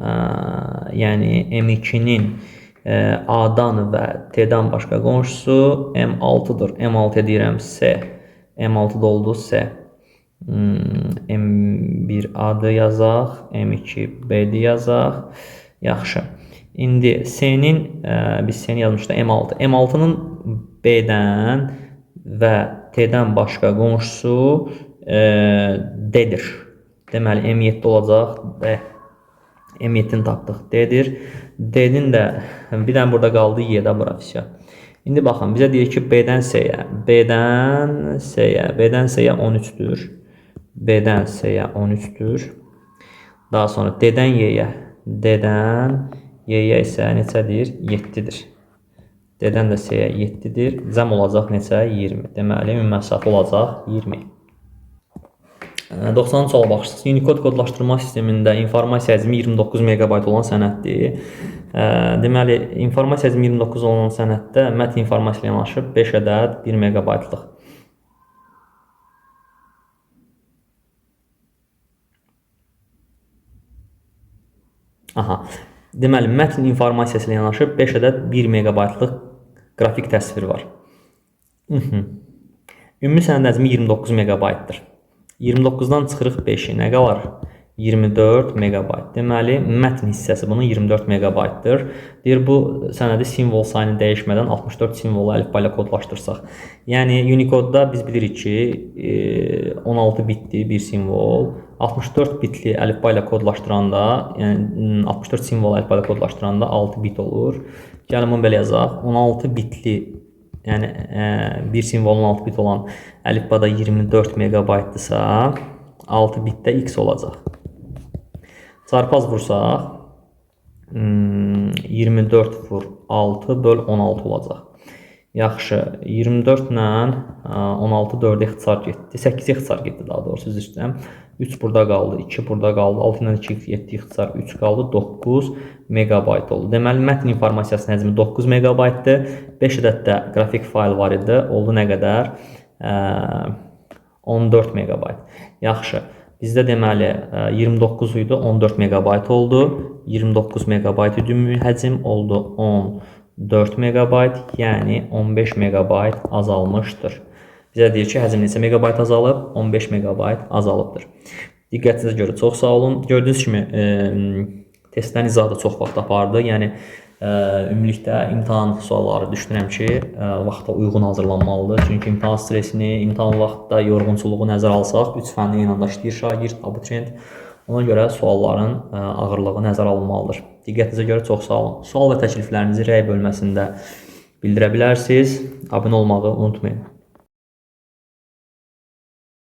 yəni M2-nin A-dan və T-dən başqa qonşusu M6-dır. M6 deyirəm S. M6 da oldu S. M1 A-dır yazaq, M2 B-dir yazaq. Yaxşı. İndi S-nin, biz S-ni yazmışdıq M6. M6-nın B-dən və T-dən başqa qonşusu D-dir. Deməli, M7 olacaq D. M7-ni tapdıq. D-dir. D-nin də bir dənə burada qaldı Y-də bura. Vəsiyə. İndi baxın, bizə deyir ki, B-dən S-yə, B-dən S-yə, B-dən S-yə 13-dür. B-dən S-yə 13-dür. Daha sonra D-dən Y-yə, D-dən Y-yə isə neçədir? 7-dir. D-dən də S-yə 7-dir. Cəm olacaq neçə? 20. Deməli, ümumi məsafə olacaq 20. 90-cı suala baxırsınız. Unicode kodlaşdırma sistemində informasiya həcmi 29 megabayt olan sənəddir. Deməli, informasiya həcmi 29 olan sənəddə mətn informasiya ilə yanaşı 5 ədəd 1 megabaytlıq. Aha. Deməli, mətn informasiyası ilə yanaşı 5 ədəd 1 megabaytlıq qrafik təsvir var. Ümumi sənəd həcmi 29 megabaytdır. 29-dan çıxırıq 5-i. Nə qalar? 24 meqabayt. Deməli, mətn hissəsi bunun 24 meqabaytdır. Deyir, bu sənədi simvol sayını dəyişmədən 64 simvolu əlifba ilə kodlaşdırsaq. Yəni, Unicode-da biz bilirik ki, 16 bitli bir simvol, 64 bitli əlifba ilə kodlaşdıranda, yəni 64 simvol əlifba ilə kodlaşdıranda 6 bit olur. Gəlin bunu belə yazaq. 16 bitli, yəni bir simvolun 6 bit olan əlifbada 24 meqabaytdırsa, 6 bitdə x olacaq. Çarpaz vursaq, 24 vur 6 böl 16 olacaq. Yaxşı, 24 ilə 16 4-ə ixtisar getdi. 8-ə ixtisar getdi daha doğrusu, üzr istəyirəm. 3 burada qaldı, 2 burada qaldı, 6 ilə 2, 7 ixtisar 3 qaldı, 9 meqabayt oldu. Deməli, mətn informasiyasının həcmi 9 meqabaytdır. 5 ədəd də qrafik fayl var idi. Oldu nə qədər? 14 meqabayt. Yaxşı. Bizdə deməli 29 idi, 14 meqabayt oldu. 29 meqabayt idi ümumi həcm, oldu 14 meqabayt, yəni 15 meqabayt azalmışdır. Bizə deyir ki, həcm neçə meqabayt azalıb? 15 meqabayt azalıbdır. Diqqətinizə görə çox sağ olun. Gördüyünüz kimi testlərin izahı da çox vaxt apardı. Yəni ümumilikdə imtahan sualları düşünürəm ki, vaxta uyğun hazırlanmalıdır. Çünki imtahan stresini, imtahan vaxtında yorğunçuluğu nəzərə alsaq, 3 fənni eyni anda işləyir şagird, abituriyent. Ona görə sualların ağırlığı nəzərə alınmalıdır. Diqqətinizə görə çox sağ olun. Sual və təkliflərinizi rəy bölməsində bildirə bilərsiniz. Abunə olmağı unutmayın.